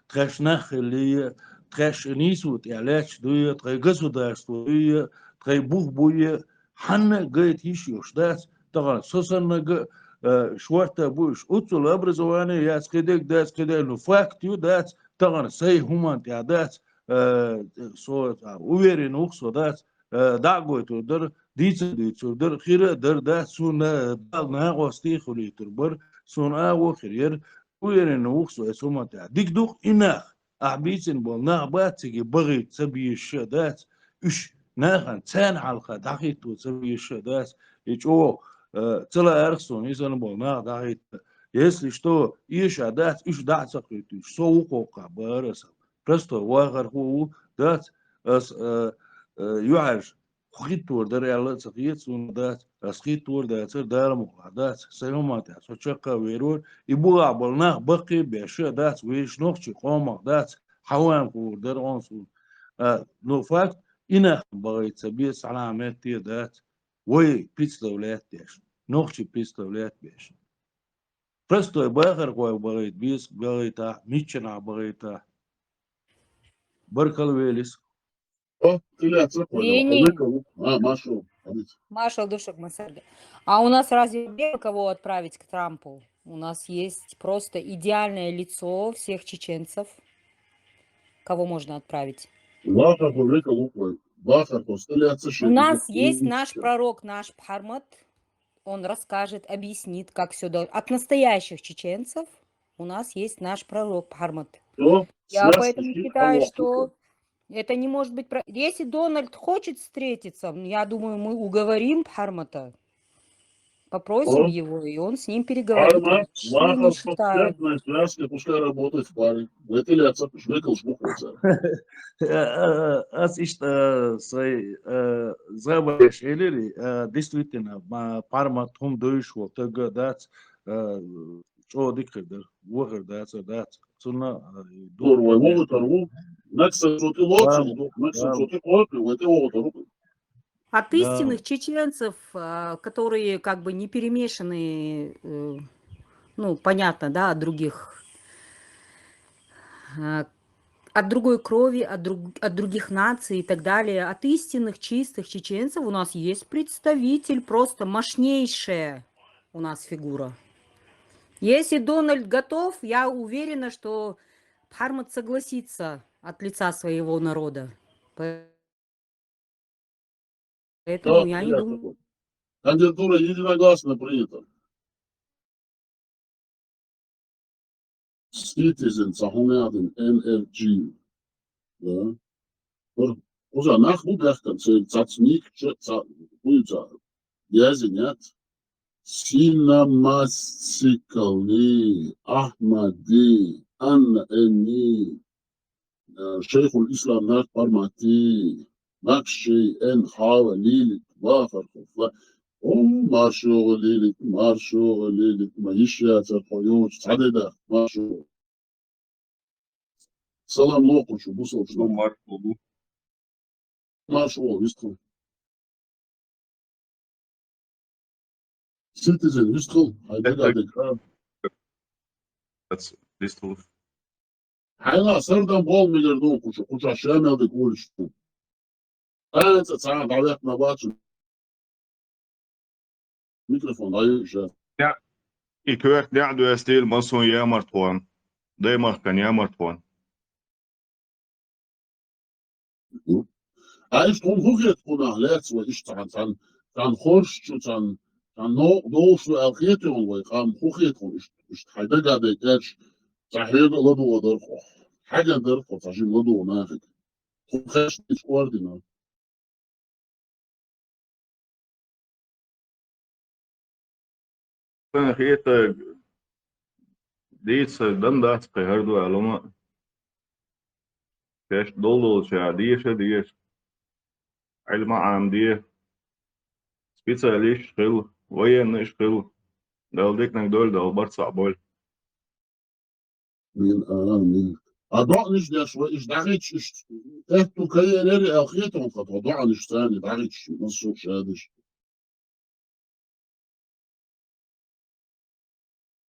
тхеш нах хиллийя, тхеш нийсо тӀе лаьтташ дуйя, тхай государство дуйя, тхай бух буйя, хьанна гайта йиш йолуш дац, тахана со саннага, э, шорта бу уьш. Уццул образование яц, кхидерг дац, кхидерг, ну, факт ю дац, тахана сай хӀуманна тӀехь дац, э, со, а, уверен ву-кх со дац, э, дӀа а гойтур дара, дийца а дуьйцур дара, хира а дара дац, суна, э, Далла накъостий хуьлуьйтур бара, суна агӀо хир яра, уверен ву-кх со эцу хӀуманна тӀехь. Дика ду-кх и нах, ахь бийцина болу нах бац цига бахийта ца безаш а дац, уьш нахана царна хьалха дӀахӀитто ца безаш а дац, и чӀогӀа, э, ца лаарх суна, и санна болу нах дӀахӀитта. Если что, эша дац, уьш дӀа а ца кхуьйтуьйтуш, со ву къоккха бара аса. Простой вахархо ву, дац, ас, э, э, юьхьӀаьржа хӀиттор дара аьлла а ца хета суна, дац, ас хӀиттор дацара, Дала мукълахь дац, сайн хӀуманна тӀехь со чаккха а верора, и бухахь болу нах баккхий а беш а дац, вешан нохчий къомах дац, хьан ван хуур дара хьуна суна. А, ну, факт, и нах бахийта ца беза, цхьана а метте дац, вай представлять деш, нохчий представлять беш. Простой бахархой бахийта беза, бахийтахь, миччанахь бахийтахь. Баркалла велис. О, ты ля, ца кхойна, Лени. Векал, а, Машо, хьадица. Машал душаг масарга. А у нас разве проблема, кого отправить к Трампу? У нас есть просто идеальное лицо всех чеченцев. Кого можно отправить? Вахар, векал, укхой. Вахар, кхо, стыляться. У нас есть наш пророк, наш Пхармат. Он расскажет, объяснит, как все должно. От настоящих чеченцев у нас есть наш пророк Пхармат. Я поэтому считаю, что это не может быть про-, если Дональд хочет встретиться, м, я думаю, мы уговорим Пхармата. Попросим его, и он с ним переговорит. Пхармат, я не считаю. Связка, пускай работает в паре. Вай тӀе лаьцна, уьш векалш бу-кх вай цара. Э, э, ас иштта, э, сай, э, забареш элира, э, действительно, ма-, Пхармат хӀума дуйш волу тагга дац, э, чӀогӀа дика хир дара, вон хир дацар дац. Цунна, э, ду-, Тур вай вогӀур ву, накса цо тӀе лоцу, накса цо тӀе кхоьллина, вай тӀе вогӀур ву. От истинных чеченцев, а, которые как бы не перемешаны, э, ну, понятно, да, от других, а, от другой крови, от друг-, от других наций и так далее. От истинных чистых чеченцев у нас есть представитель, просто мощнейшая у нас фигура. Если Дональд готов, я уверена, что Пхармат согласится от лица своего народа. Поэтому я не думаю. Кандидатура единогласно принята. Citizen, цхьа хӀума яхадина, N F G. Да. Пар-, кхуза нах бу баьхкина, церан цхьацца никача, цхьа, вуй цхьа, язйина яц. Синамасикални, Ахмади, Анна Энни, э, Шейхул Ислам Нарт Пармати, Макшей, Эн Хава, Лилит, Вахар Хуфла. О, маршо, Лилит, маршо, Лилит, ма йиш яцар тхо йоцу цхьа де даха, маршо. Салам локхуш ву бусалба. Маршо. Марш ву, вистхула. Citizen, вистхула. Хьайн дагадега. Вистхула. Хьайна сардам болу мегар ду кхучу, кхуча шамел дерг олуш ду. Ай, ца цхьа дӀаваьккхина бацу. Микрофон дӀайуьйш. Я, и коьрта неӀ доьстийла массо а ямартхонна, даймахкан ямартхонна. Ай, иштта хӀун, хӀун хета хьуна, лаьцна вай иштта цхьаьна, цхьаьна, цхьаьна хорш чу, цхьаьна, цхьаьна новкъа довш ду аьлла хета хьуна вай, къам хӀун хета хьуна иштта, иштта хьайн дагадега аьлча, цхьа хьоьга а ладугӀа дара хьо, хьаьгна дара хьо цхьа жима ладугӀу нахага. Хьуна хезначу ордено. Сан хета дийца дан дац кхин хӀара дуьхьал хӀума. Шаьш долу долчара деша а деша. Ӏилма Ӏамаде, специалисташ хила, военныйш хила, Дала диканиг дойла, Дала барт цхьаъ бойла. Амин, амин. А доӀанаш деш вай, иштта дӀахӀитташ, иштта аьттув кхы яр аьлла хеташ хьона, тхо доӀанаш царна дӀахӀитташ, массо а шадаш.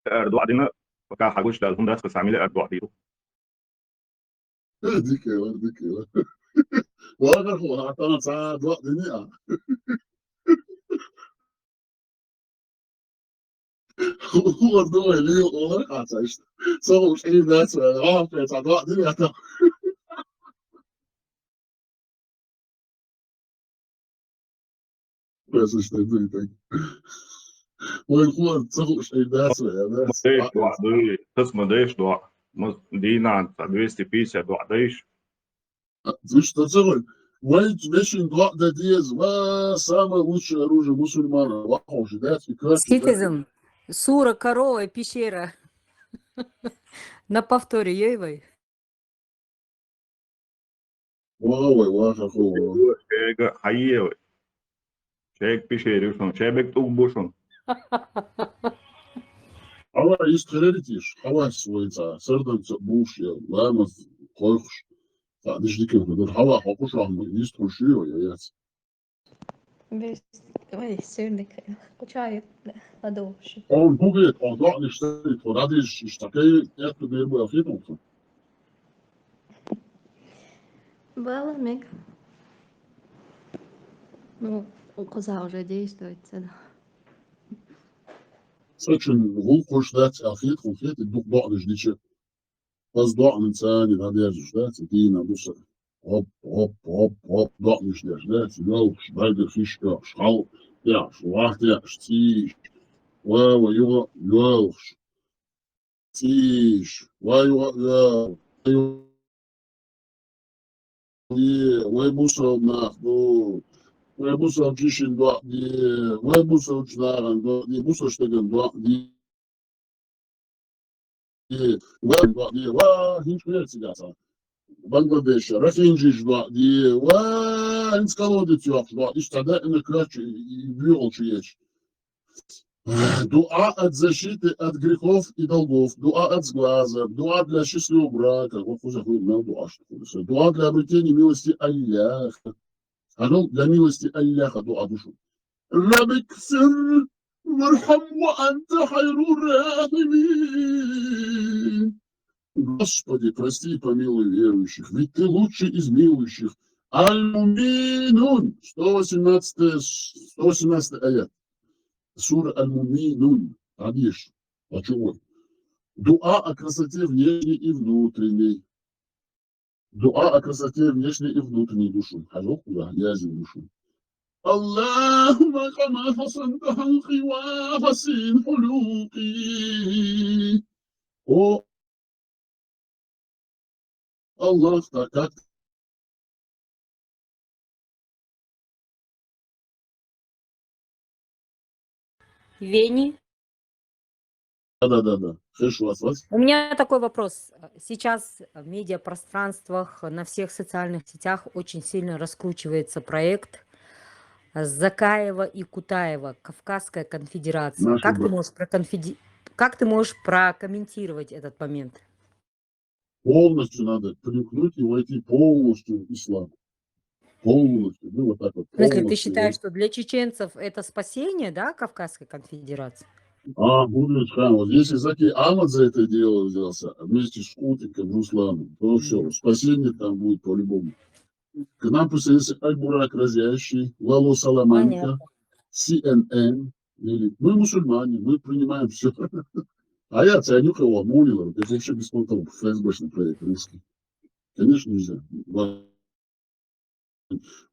Ара доӀа дина, пока хьагучадаьлла хӀума дац, аса миллиард доӀа дийр. Дика ва, дика ва. Вагар хӀу, хьатана цхьа доӀа дини а. ХӀу, хӀу, ара доӀа лел, ола хьаца иштта. Со хӀу ший дац, а, цхьа доӀа дини а. Вай, слушай, так, так. Вай, хӀу, ца хӀу ший дац, а, да? Ма дайша доӀа, дуй, тас ма дайша доӀа. Ма дийнахьа цхьа двести пятьдесят доӀа дайша. А, слушай, та ца хӀу, вай, вешин доӀа да деза, ва, самое лучшее оружие мусульманина, ва, хӀу ший дац, и кац, и дац. Citizen, сура, корова и пещера. На повторе, йой вай. Ва вай, ва, ха, хо, ва. Шайга хьае вай. Шайга пещера ю шун, шайбег тӀулг бу шун. Хьава, ист хереритиш, хьава свой ца, сардам ца буш я, ламаз, хойхуш. Та диш дикем худур, хьава, хокуш, ахма, ист хуш ю, я, яц. Вес-, ой, сирник, кучай, ладовши. Он бугет, он докниш, тхо радиш, иштакей, эту бирбу ахитун. Было мег. Ну, коза уже действует, да. Сачин гул куш дац, ахит, хухит, дук докниш дичи. Аз доӀанан цани дӀадерзаш дац, дийна буса. Гьоп, гьоп, гьоп, гьоп, доӀанаш деш дац, йоалхаш, бӀаргара хиш оьхуш, хьал яхаш, вахт яхаш, цӀийш. Ва, ва, юха, йоалхаш. ЦӀийш. Ва, юха, йоал. Вай бусалба нах ду. Вай бусалба чишин доӀа де. Вай бусалба нахана доӀа де. Бусалба стагана доӀа де. Ва, ва, ва, хӀинца верцигаса. Бангладеша, Рахинджиш доӀа де, ва, хӀинца колодец йохуш доӀа, иштта даима кхаччу, и, и, буьгӀалчу ечу. Дуа от защиты от грехов и долгов, дуа от сглаза, дуа для счастливого брака, вот кхуза хуьлу мел дуаш, дуа для обретения милости Аллаха. Хьажал, для милости Аллаха дуа ду шу. رب اغفر وارحم وأنت خير الراحمين. Господи, прости и помилуй верующих, ведь Ты лучший из милующих. Аль-Муминун, сто восемнадцатый, сто восемнадцатый аят. Сура Аль-Муминун. Хьадеш. А чего? Дуа о красоте внешней и внутренней. Дуа о красоте внешней и внутренней души. Хьажал, да, язим души. اللهم كما حسنت خلقي وأحسن خلقي. О Аллах, так как Вени. Да, да, да, да. Хорошо, вас, вас. У меня такой вопрос. Сейчас в медиапространствах, на всех социальных сетях очень сильно раскручивается проект Закаева и Кутаева, Кавказская конфедерация. Наши Как ты бра- можешь проконфиди-, как ты можешь прокомментировать этот момент? Полностью надо примкнуть и войти полностью в ислам. Полностью. Ну, вот так вот. В смысле, ты Полностью. Считаешь, что для чеченцев это спасение, да, Кавказской конфедерации? А, Гурбечхан, вот если Заки Ахмад за это дело взялся, вместе с Кутиком, Русланом, то все, спасение там будет по-любому. К нам присоединился Аль-Бурак Разящий, Лало Саламанка, Понятно. Си Эн Эн, или мы мусульмане, мы принимаем все. А я ценю кого, Мунила, это вообще беспонтово, ФСБшный проект русский. Конечно, нельзя. Во-,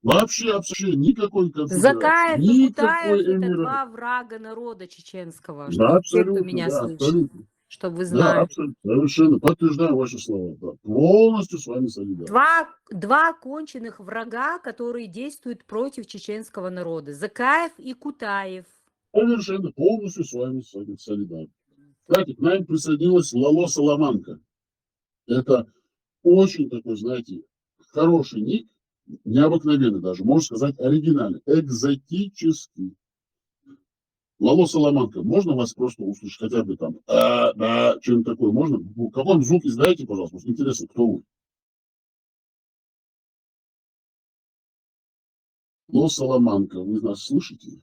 вообще, вообще никакой конфедерации, Закаев и никакой Кутаев — это эмират. Два врага народа чеченского, Да, чтобы те, кто абсолютно, меня да, слышит, абсолютно. Чтобы вы Да, знали. Абсолютно, совершенно. Подтверждаю ваши слова. Да. Полностью с вами солидарен. Два, два конченых врага, которые действуют против чеченского народа. Закаев и Кутаев. Совершенно полностью с вами соли-, солидарен. Кстати, к нам присоединилась Лало Саламанка. Это очень такой, знаете, хороший ник. Необыкновенный даже, можно сказать, оригинальный, экзотический. Лало Соломанка, можно вас просто услышать хотя бы там, а, да, что-нибудь такое можно? Какой-нибудь звук издайте, пожалуйста, интересно, кто вы? Ло Соломанка, вы нас слышите?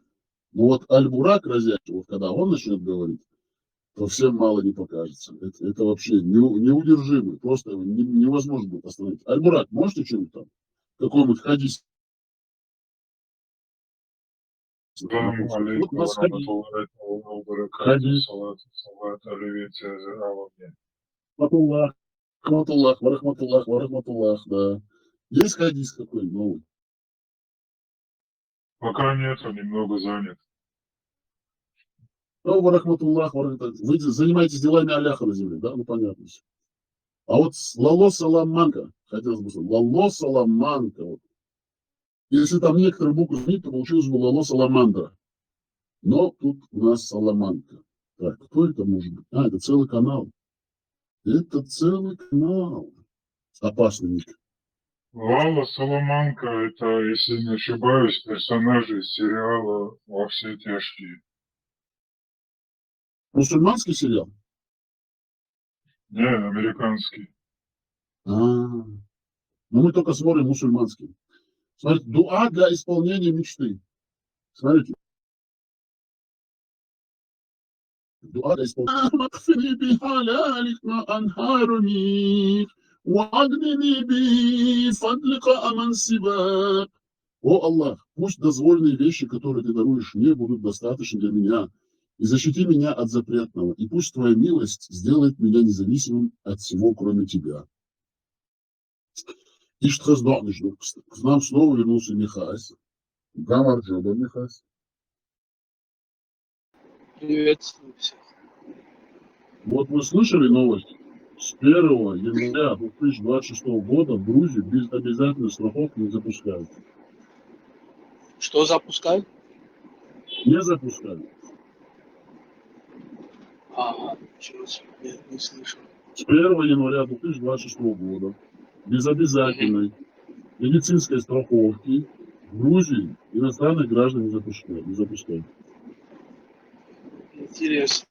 Ну вот Альбурак разящий, вот когда он начнет говорить, то всем мало не покажется. Это, это вообще не, неудержимый, просто его не- невозможно будет остановить. Альбурак, можете что-нибудь там? Какой-нибудь хадис? السلام عليكم Вот у нас ورحمة хадис. الله تعالى وبركاته. Хадис. الصلاة والسلام على النبي الأعظم. Рахматуллах, рахматуллах, ва рахматуллах, ва рахматуллах, да. Есть хадис какой новый? Пока нету, немного занят. Ну, ва рахматуллах, ва рахматуллах. Вы занимаетесь делами Аллаха на земле, да? Ну, понятно всё. А вот с- Лало Соломанка, хотелось бы сказать, Лало Соломанка. Вот. Если там некоторые буквы заменить, то получилось бы Лало Саламандра. Но тут у нас Соломанка. Так, кто это может быть? А, это целый канал. Это целый канал. Опасный ник. Лала Соломанка — это, если не ошибаюсь, персонажи из сериала «Во все тяжкие». Мусульманский сериал? Не, американский. А, ну мы только смотрим мусульманский. Смотрите, дуа для исполнения мечты. Смотрите. Дуа для исполнения. اللهم اكفني بحلالك ما أنهارني، وأغنني بفضلك عمن سواك. О Аллах, пусть дозвольные вещи, которые ты даруешь мне, будут достаточны для меня, и защити меня от запретного, и пусть твоя милость сделает меня независимым от всего, кроме тебя. Иштхаз Догничнук. К нам снова вернулся Михась. Гамар Джоба Михась. Приветствую всех. Вот вы слышали новость? С первого января две тысячи двадцать шестого года в Грузию без обязательной страховки не запускают. Что запускают? Не запускают. Ага, ничего себе, нет, не слышал. С первого января две тысячи двадцать шестого года без обязательной медицинской страховки в Грузии иностранных граждан не запускают. Не запускают. Интересно.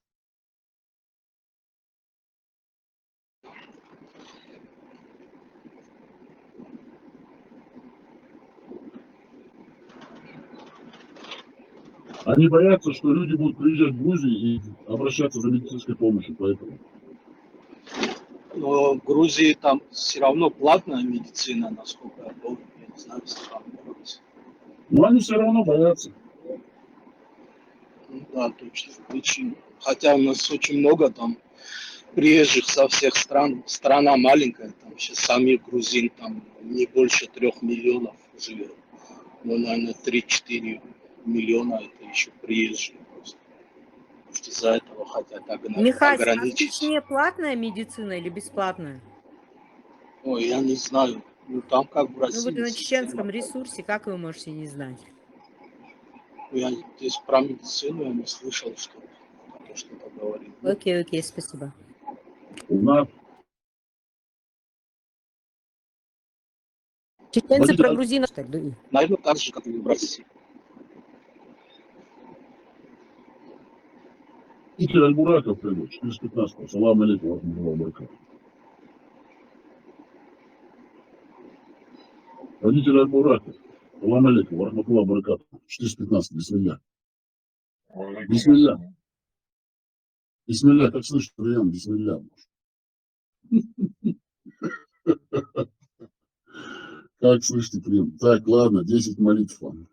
Они боятся, что люди будут приезжать в Грузию и обращаться за медицинской помощью, поэтому. Но в Грузии там все равно платная медицина, насколько я помню. Я не знаю, если там в Грузии. Но они все равно боятся. Ну да, точно. Очень. Хотя у нас очень много там приезжих со всех стран. Страна маленькая, там сейчас самих грузин там не больше трех миллионов живет. Ну, наверное, три-четыре миллиона — это еще приезжие просто. Может, из-за этого хотят огра- Михась, а в ограничить. Чечне платная медицина или бесплатная? Ой, я не знаю. Ну, там как в Ну, вы России, на если чеченском честно. Ресурсе, как вы можете не знать? Я здесь про медицину я не слышал, что кто-то что-то говорил. Ну, Окей, окей, спасибо. У нас Чеченцы Владимир про Аль- грузинов, что ли? наверное, так же, как и в России. Водитель Альбураков придет, четыреста пятнадцать. Салам алейкум ва рахматуллахи ва баракатух. Водитель Альбураков. Салам алейкум ва рахматуллахи ва баракатух. Четыреста пятнадцать, бисмилля. Ва алейкум Бисмилля. ассалам. Бисмилля, как слышите, прием, бисмилля. Как слышите, прием. Так, ладно, десять молитв вам.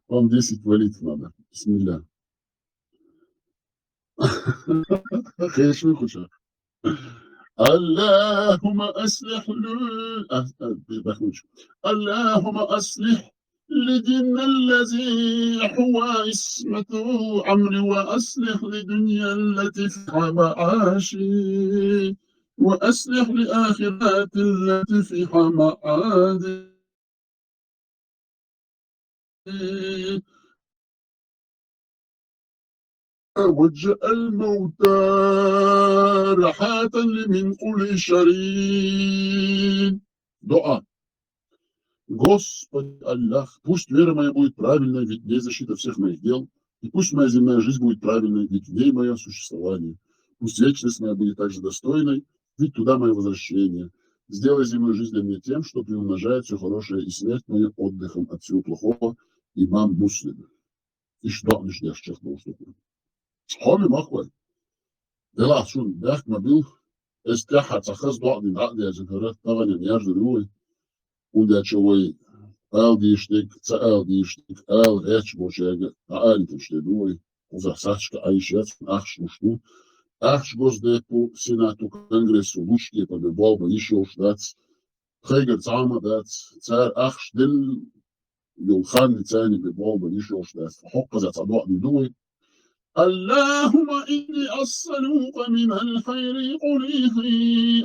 Вам десять молитв надо. Бисмилля. Хэшми хуша. اللهم أصلح لي. А, а, передохнуть. اللهم أصلح لدين الذي هو عصمة أمري وأصلح لدنيا التي فيها معاشي وأصلح لآخرتي التي فيها معادي واجعل الموتى راحة لي من كل شر. Дуа. Господи Аллах, пусть вера моя будет правильной, ведь в ней защита всех моих дел, и пусть моя земная жизнь будет правильной, ведь в ней мое существование. Пусть вечность моя будет также достойной, ведь туда мое возвращение. Сделай земную жизнь для меня тем, что приумножает все хорошее, и смерть мою отдыхом от всего плохого. Имам Муслим. Иш доӀнаш деш чех долуш ду. Хьоме махкой. Делахь шун бехк ма бил, эс тӀаьхьа цхьа хаза доӀа дина дӀа а деза хӀара, тахана яжна ду вай. Ундача вай ала дийшниг, ца ала дийшниг, ала гӀерташ болчаьрга дӀаалийташ де ду вай. Кхузахь сахьташка Ӏайша яц, ахча луш ду. Ахча Госдепу, Сенату, Конгрессу лучу кепара бен болх бан йиш йолуш дац. Тхайгара цхьа а ма дац. Цара ахча делла йолу хан царна бен болх бан йиш йолуш дац. ХӀокхуза цхьа доӀа дина ду вай. اللهم إني أسألك من الخير كله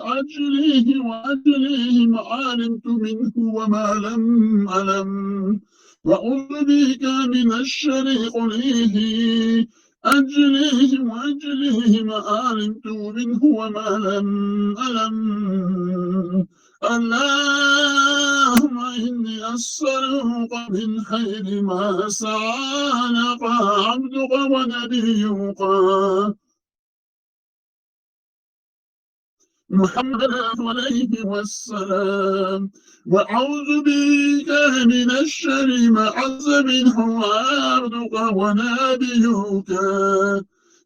عاجله وآجله ما علمت منه وما لم أعلم، وأعوذ بك من الشر كله عاجله وآجله ما علمت منه وما لم أعلم. اللهم إني أسألك من خير ما سألك عبدك ونبيك محمد عليه والسلام، وأعوذ بك من الشر ما عز منه عبدك ونبيك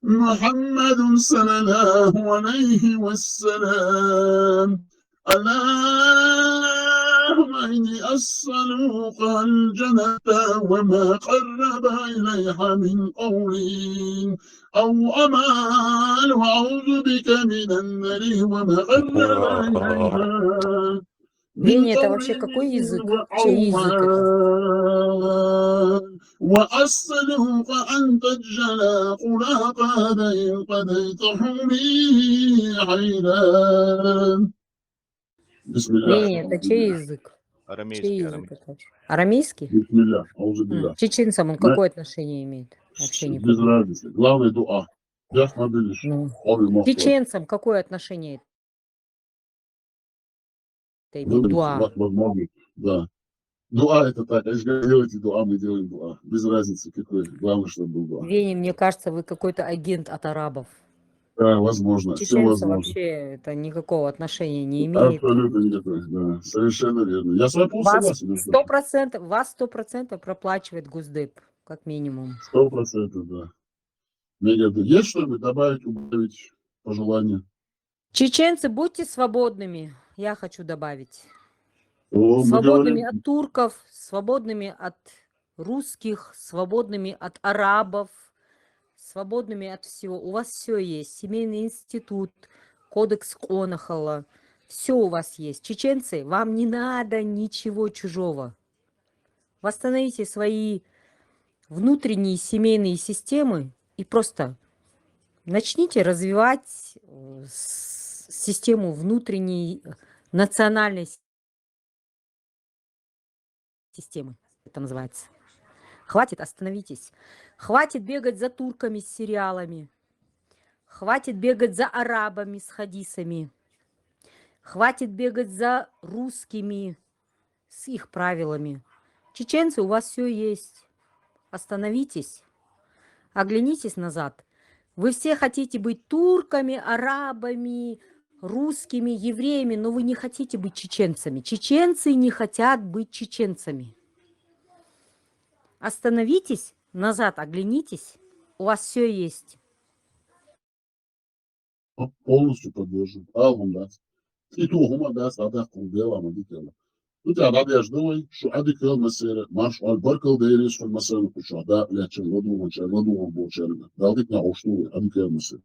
محمد صلى الله عليه وسلم. اللهم إني أسألك الجنة وما قرب إليها من قول أو عمل، وأعوذ بك من النار وما قرب إليها من Веня, это вообще قول какой язык? Чей язык это? وعمل. وأسألك أن تجعل كل قضاء قضيته لي خيرا. بسم الله. Веня, это чей язык? Арамейский, чей язык арамейский. Это? Арамейский? بسم الله. أعوذ بالله. Чеченцам он какое отношение имеет? Вообще никакого. Без разницы. Главное, дуа. Ну, чеченцам какое отношение это имеет? Дуа. Возможно, да. Дуа это так. Если делаете дуа, мы делаем дуа. Без разницы какой. Главное, чтобы был дуа. Веня, мне кажется, вы какой-то агент от арабов. Да, возможно. Всё возможно. Чеченцам вообще это никакого отношения не имеет. Абсолютно никакой, да. Совершенно верно. Я с вами полностью согласен. Вас сто процентов, вас сто процентов проплачивает Госдеп, как минимум. Сто процентов, да. Мега, есть что-нибудь добавить, убавить, пожелания? Чеченцы, будьте свободными, я хочу добавить. Свободными от турков, свободными от русских, свободными от арабов, свободными от всего. У вас всё есть. Семейный институт, кодекс Конахова. Всё у вас есть. Чеченцы, вам не надо ничего чужого. Восстановите свои внутренние семейные системы и просто начните развивать, э, с-, систему внутренней, э, национальной с-, системы, это называется. Хватит, остановитесь. Хватит бегать за турками с сериалами. Хватит бегать за арабами с хадисами. Хватит бегать за русскими с их правилами. Чеченцы, у вас всё есть. Остановитесь. Оглянитесь назад. Вы все хотите быть турками, арабами, русскими, евреями, но вы не хотите быть чеченцами. Чеченцы не хотят быть чеченцами. Остановитесь, назад оглянитесь. У вас всё есть. По-, полностью поддерживаю. Алгъун дац. И ту хӀума дац, дӀадаккха хӀума дела ма дикала. ХӀунда дӀадеш ду вай, шу Ӏадика хила масера, марш Ӏойла баркалла дайрис хӀун масана кху чохь дакъа леччина ладугӀанчаьрга, ладугӀанчаьрга, ладугӀанчаьрга. Дала дика нах уш ду вай, Ӏадика хила масера.